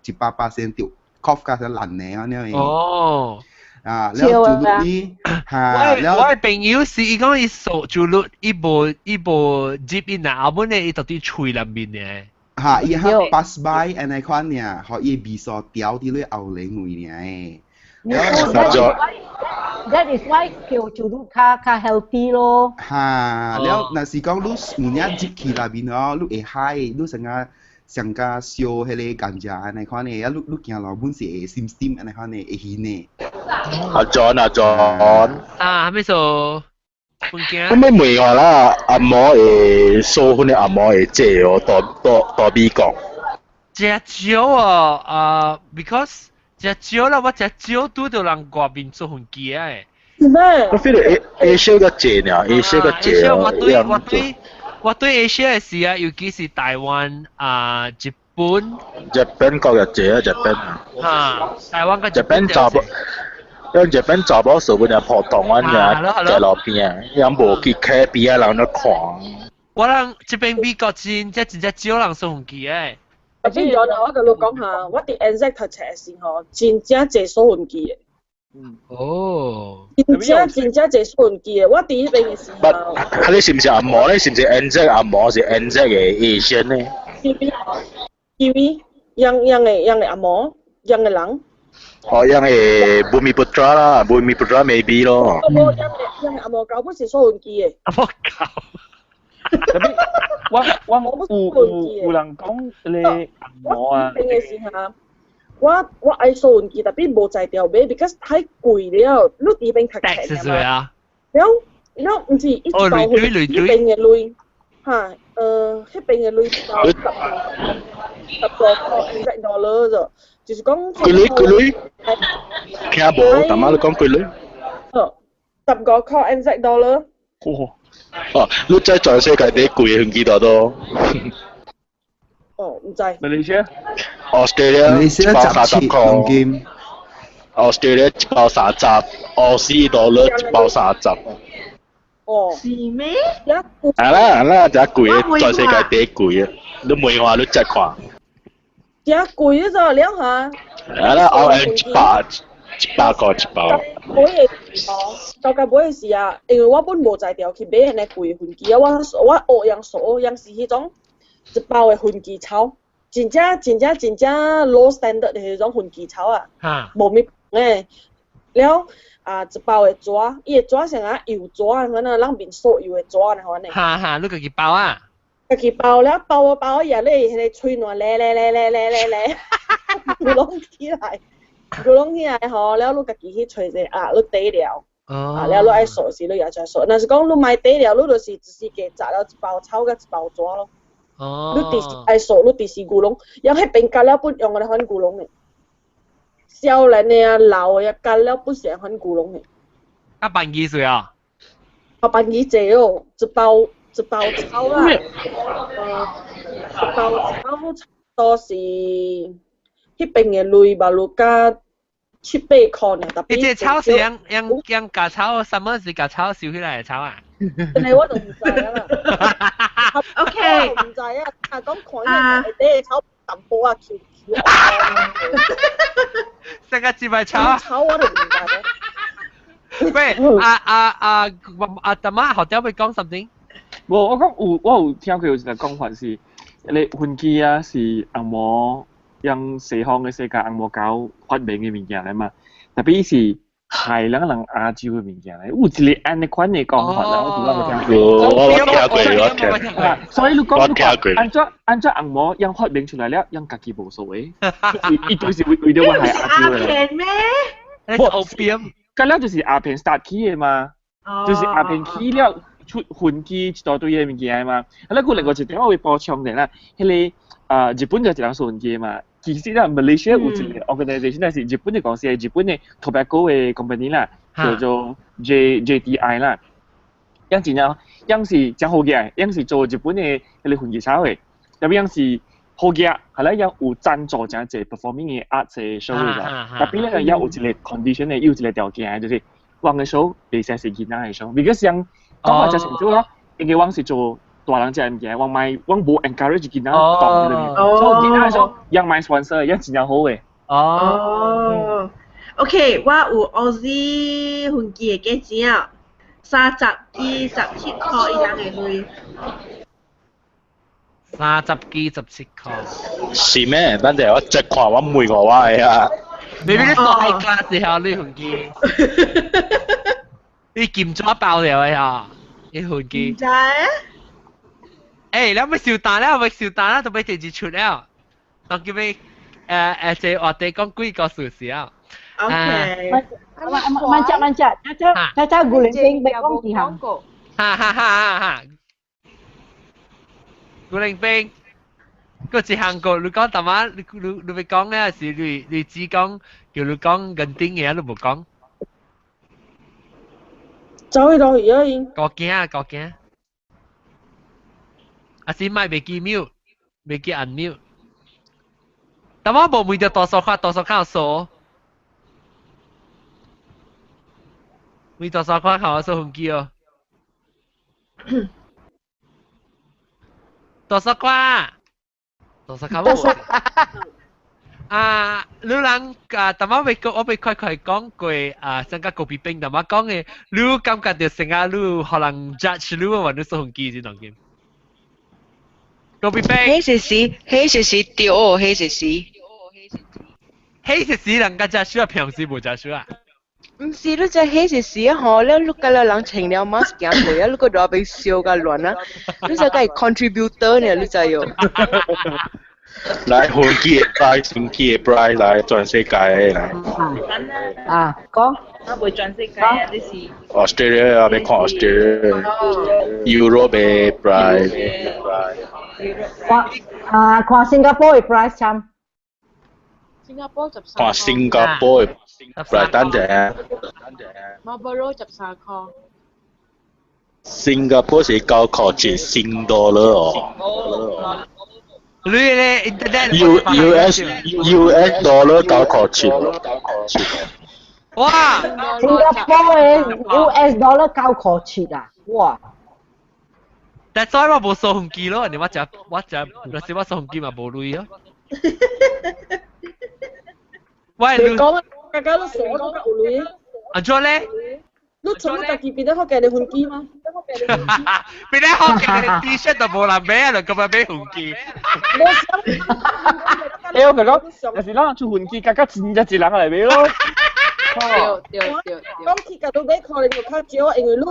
一百巴仙著 cough 甲成爛的按呢。哦。啊，了豬肉呢，哈，我的朋友是伊講伊燒豬肉，伊無伊無入伊若後尾呢，伊就佇喙內面的。哈，伊哈 pass by 按呢款爾，予伊味素調佇你喉嚨位爾。That is why 叫做較較 healthy 咯。嚇，了若是講你有影入去內面哦，你會 high，你成個上加燒彼個甘蔗按呢款的，啊你你行路本是會閃閃按呢款的，會晕的。阿 John 阿 John，啊，咩數？我咪問我啦，紅毛會數分的紅毛會借哦，到到到美國。真少哦，啊，because 真少啦，我真少拄著人外面坐飛機啊。是咩？我 feel 到 Asia 較濟呢，Asia 較濟哦。我對我對我對 Asia 的時啊，尤其是台灣啊、日本。日本國又濟啊，日本。嚇，台灣個日本查某，因為日本查某數本就普通啊，在路邊啊，因無去溪邊啊，人咧看。我人這邊美國真真真正少人坐飛機的。特別咗我共你講下，我佇 NZ 讀冊時吼，真正濟掃飛機的。哦。真正真正濟掃飛機的，我佇彼邊的時候。啊，你是毋是紅毛咧？是毋是 NZ 紅毛是 NZ 的 Asian 咧？Kiwi，樣樣的樣的紅毛，樣的人。哦，樣的 Bumiputra 啦，Bumiputra maybe 咯。無樣的樣的紅毛狗不是掃飛機的。紅毛狗。特別我我有有有人講你紅毛啊。我邊的時候，我我愛掃飛機，特別無才調買，because 太貴了。你佇邊讀冊嘛？啊。了了，毋是一包彼邊的鐳，哈，彼邊的鐳一包十十五塊 NZ dollar 啫，就是講。幾鐳幾鐳？聽無？大媽你講幾鐳？哦，15塊 NZ dollar。哦，哦，你知全世界第一貴的飛機多多？哦，毋知。馬來西亞？Australia 一包30塊金。 Australia 一包30，澳斯多勒一包30。哦。是咩？係啦係啦，真貴，全世界第一貴啊！你問我你再看。真貴咗兩下。係啦，澳元100 100塊一包。買的哦，到尾買的時啊，因為我本無才調去買彼個貴的飛機啊，我我學樣數樣是彼種一包的飛機草，真正真正真正 low standard 的彼種飛機草啊，無物誒，了啊一包的紙，伊的紙像啊油紙啊，款啊，咱面掃油的紙按呢款的。哈哈，你家己包啊？家己包了，包啊包啊，也咧彼個喙瀾咧咧咧咧咧咧咧，攏起來。佢攏起來吼，了你家己去揣者啊，你底料，啊，了你愛掃時你也再掃。若是講你買底料，你就是只是加雜了一包草佮一包紙咯。哦。你直是愛掃，你直是牛籠，因彼邊加了本用的款牛籠的，少年的啊，老的啊，加了本是款牛籠的。啊，辦幾歲啊？啊，辦幾濟哦，一包一包草啦，一包草多是彼邊的鐳嘛，有加七八塊呢，特別。你這草是用用用芥草，什麼是芥草燒起來的草啊？真係我就毋知啦。 OK。毋知啊，啊講看伊內底草淡薄仔 Q Q。成個一擺草。草我就毋知。喂，阿阿阿阿大媽學長會講 something？無，我講有，我有聽過有一個講法是，你飛機啊是紅毛。用西方的世界紅毛狗發明的物件來嘛，特別是害咱人亞洲的物件來，有一個按呢款的講法啦，我拄仔有聽過。我聽過，我聽過。所以你講你講，按怎按怎紅毛用發明出來了，用家己無所謂，伊就是為為著我害亞洲的。阿片咩？無 opium，咁了就是鴉片 start 起的嘛，就是鴉片起了出飛機一大堆的物件嘛。啊，你閣另外一點我會補充者啦，彼個啊日本就一人掃飛機嘛。其實啦，馬來西亞有一個 organisation 啦，是日本的公司，日本的 tobacco 的 company 啦，叫做 JTI 啦。樣真正，樣是真好嘅，樣是做日本的彼個飛機草的，特別樣是好嘅，後來樣有贊助真濟 performing 的 arts 的 show 嘅，特別咧樣有一個 condition 的，有一個條件就是，阮的 show 袂使是囡仔的 show，because 樣講法真清楚咯，因為阮是做大人食的物件，我莫阮無 encourage 囡仔動這個物件，所以囡仔 show 樣莫 sponsor，樣真正好的。哦，OK，我有 Aussie 飛機的價錢啊，30支17塊一人的鐳。30支17塊。是咩？等陣我再看我問我我的啊。Maybe 你坐 high class 時候你飛機，你金紙包了的啊，你飛機。唔知。欸，你咪燒單了，咪燒單啦，都欲電視出了。當叫咩？這話題講幾個事實啊。 OK。慢隻慢隻，佳佳佳佳古靈兵欲講幾項？哈哈哈哈哈！古靈兵，個一項個，你講淡仔，你欲講咧，是你只講叫你講緊頂嘅，你無講。走去落去啊！已。高驚高驚。啊是咪袂記 mute，袂記按 mute。但我無問著多數較多數較數。問多數較較數飛機哦。多數瓜，多數較無。啊，你人啊，淡仔欲講，我欲快快講過啊，上個高比冰淡仔講的，你感覺著成啊，你予人 judge 你話你數飛機是當今。高比冰。彼是時，彼是時對哦，彼是時。彼是時人家 judge 啊，平時無 judge 啊。毋是，你知彼是時啊吼，了你甲了人穿了 mask 行過啊，你閣在邊笑甲亂啊，你知佮 contributor 呢，你知喲。來，飛機的 price，飛機的 price 來全世界的來。啊，講。啊，袂全世界啊，你是。 Australia 啊，欲看 Australia，Europe 的 price。看啊，看新加坡的 price 參。新加坡13 看新加坡的 price，等陣。 Marlboro 13箍。新加坡是9塊7新 dollar 哦。你咧 internet U S dollar 9塊7。哇！新加坡的 US dollar 9塊7啊！哇！但所以我無掃飛機咯，你我食我食，若是我掃飛機嘛無鐳咯。喂，你講大家都傻都有鐳。啊，怎咧？你從你家己變得福建的飛機嗎？變得福建的 T 恤都無人買啊，就咁樣買飛機。欸，我講，若是咱出飛機，感覺真正一人來買咯。對對對。講起甲你買可能就較少，因為你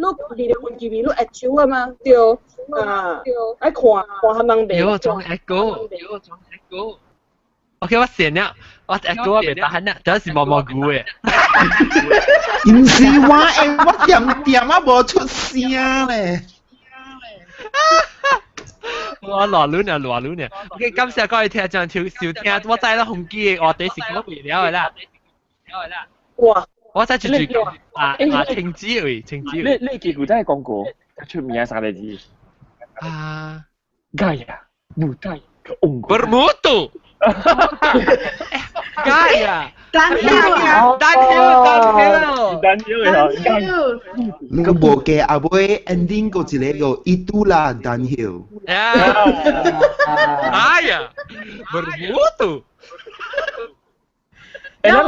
佇個飛機面你會手啊嘛，對啊，愛看看下人買。有種 echo，有種 echo。OK，我先了，我 echo 我袂得閒啦，這是毛毛菇的。毋是我欸，我點點啊無出聲咧。我亂亂啊，亂亂啊。OK，感謝各位聽眾收聽，我知啦，飛機的話題是講袂了的啦。哇！我知住住啊啊，停止位，停止位。你記古仔講過出名三個字。啊！ Gaya 舞台 Bermutu。 Gaya。 Downhill Downhill downhill downhill。你個無記後尾 ending 過一個叫 Itulah downhill。哎呀，bermutu。欸，咱人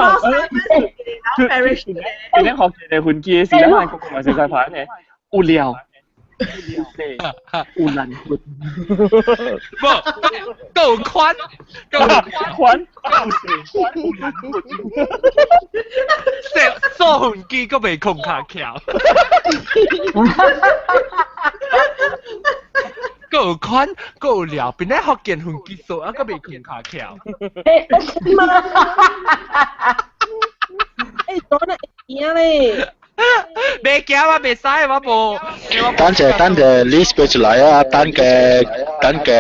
欸，咱學一個飛機的時，咱講講嘛是在拍呢，有料，有難分，無，夠寬，夠寬，夠難分，坐飛機閣袂控卡橋，夠有寬，夠有料，變咧福建飛機坐啊，閣袂控卡橋。欸，講得會驚咧。袂驚我袂使，我無。等陣等陣 list 過出來啊，等個等個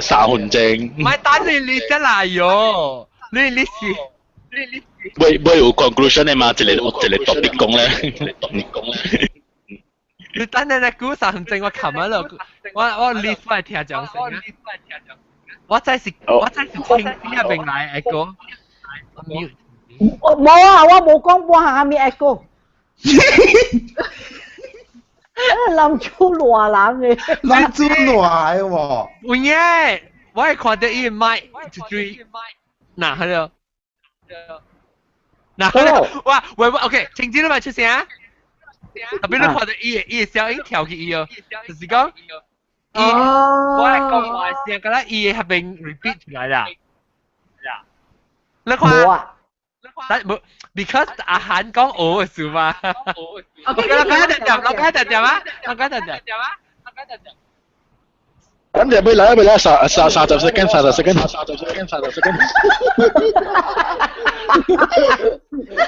3分鐘。唔係等你 list 來喲，你 list。未未有 conclusion 的嘛？一個一個 topic 講咧，topic 講咧。你等陣來估3分鐘，我冚啊落，我 list 我來聽講先啊。我真是我真是聽邊邊來的歌。無啊，我無講半項啥物 echo。林祖亂人的，林祖亂的喎。有影，我會看著伊的麥一堆，嗱係咯，嗱係咯，哇喂喂，OK，停止你咪出聲，特別你看著伊的聲音調起伊哦，就是講，伊我來講話聲，敢若伊的彼邊 repeat 出來啦，你看，但冇，because 阿韓講我嘅事嘛。OK，我講一點，我講一點啊，我講一點啊，我講一點。咁就俾嚟俾嚟三三三十 second，30 second，30 second，30 second。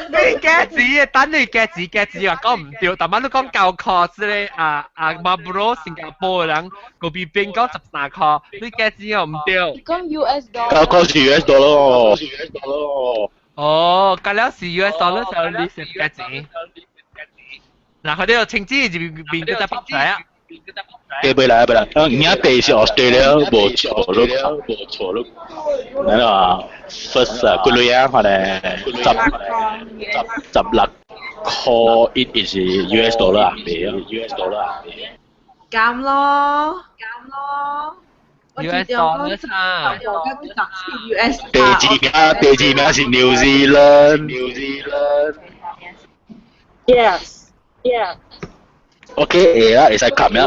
你夾子嘅，等你夾子夾子話講唔對，但係都講9塊之類啊啊，馬布羅新加坡嘅人個邊邊講13塊，你夾子又唔對。講 US dollar。9塊是 US dollar。哦，隔了是 US dollar 就你食夾子。嗱，佢哋又清子就變變個只北仔啊。嘅俾嚟俾嚟，而家地是 Australia 無錯咯，無錯咯。嗱啊，first 啊，幾類啊，可能16塊一是 US dollar 啊，未啊，US dollar 啊。減咯，減咯。 US dollar 啊。 US。第二名是 New Zealand，New Zealand。 Yes, yes. OK，會啦，會使冚啦。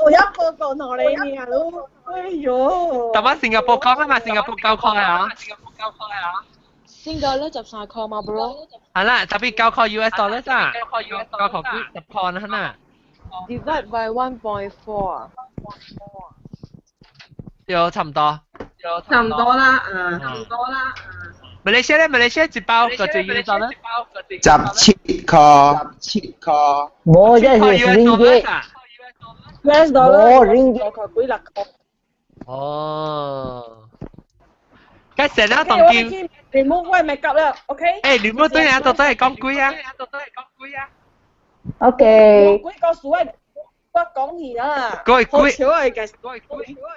我一個個同你啊，都，哎呦！但係新加坡講啊嘛，新加坡9塊啊。新加坡13塊嘛，bro。係啦，特別9塊 US dollar 咋？9塊幾10塊啦，係 Divide by 1.4 啊。對，差唔多。差唔多啦，啊，差唔多啦。馬來西亞咧，馬來西亞一包個就US dollar。 17塊，7塊。冇，這是 ringgit。 US dollar。冇 ringgit。幾六個。哦。該成日當今。你冇我 make up 啦，OK？誒，你冇對啊，到底係講幾啊？ OK。幾個數我講完啦。幾幾？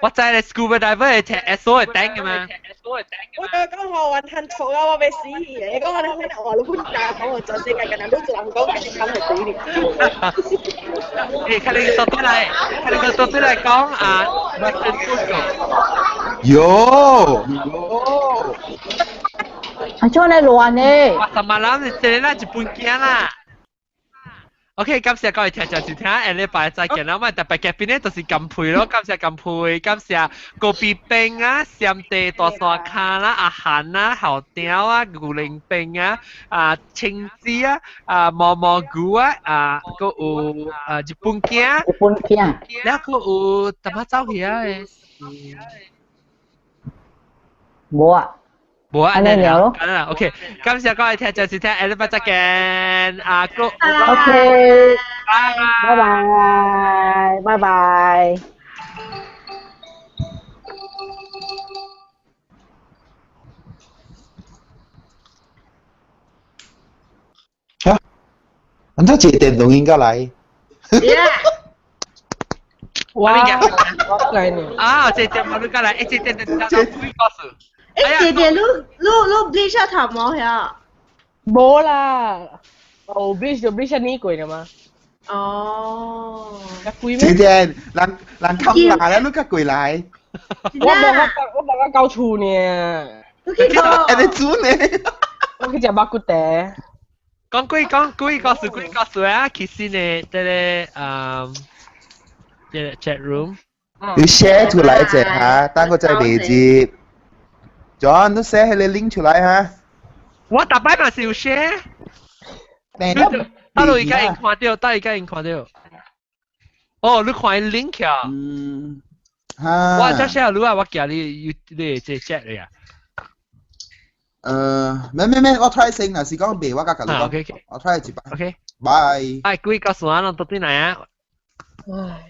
我知你 scuba diver 係踢 S O 係頂嘅嘛。我講我雲吞錯啊，我未死嘅。你講我你可能話你搬家講我全世界嘅人都一人講，你講係死嘅。誒，睇你到底嚟，睇你到底嚟講啊，Western food 有。啊，做你亂呢？我什麼人？這啦一本鏡啦。OK，感謝各位聽眾收聽，下禮拜再見啦！我特別嘉賓咧就是金佩咯，感謝金佩，感謝高比冰啊、三地大山卡啦、阿韓啊、後雕啊、牛奶冰啊、啊青子啊、啊毛毛菇啊、啊閣有啊日本鏡，日本鏡，了閣有淡仔走去啊？無啊。無啊，按呢咯。OK，感謝各位聽眾收聽，下禮拜再見，阿哥。 OK，拜拜拜，拜拜。嚇？安怎這電動應該來？哇！我來呢。啊，這電話你過來，這電電電幾個數？誒，姐姐，你 bleach 頭毛呀？無啦，哦 bleach 就 bleach 呢過啦嘛。哦。貴咩？姐姐，人人冚來啦，你較過來。我望我到厝呢。你去講。你煮呢？我去食肉骨茶。講幾講幾個數幾個數啊？其實呢，這個這個 chat room。你 share 出來者嚇，等我再未接。John，你 share 迄個 link 出來哈。我逐擺嘛是有 share。到而家已看到，到而家已看到。哦，你看 link 啊？嗯。我這 share 你啊，我寄你你這 chat 你啊。咩咩咩，我 try 先，若是講袂，我甲你講。 OK OK。我 try 一擺。 OK。 Bye。哎，幾個數啊？攏倒轉來啊。唉。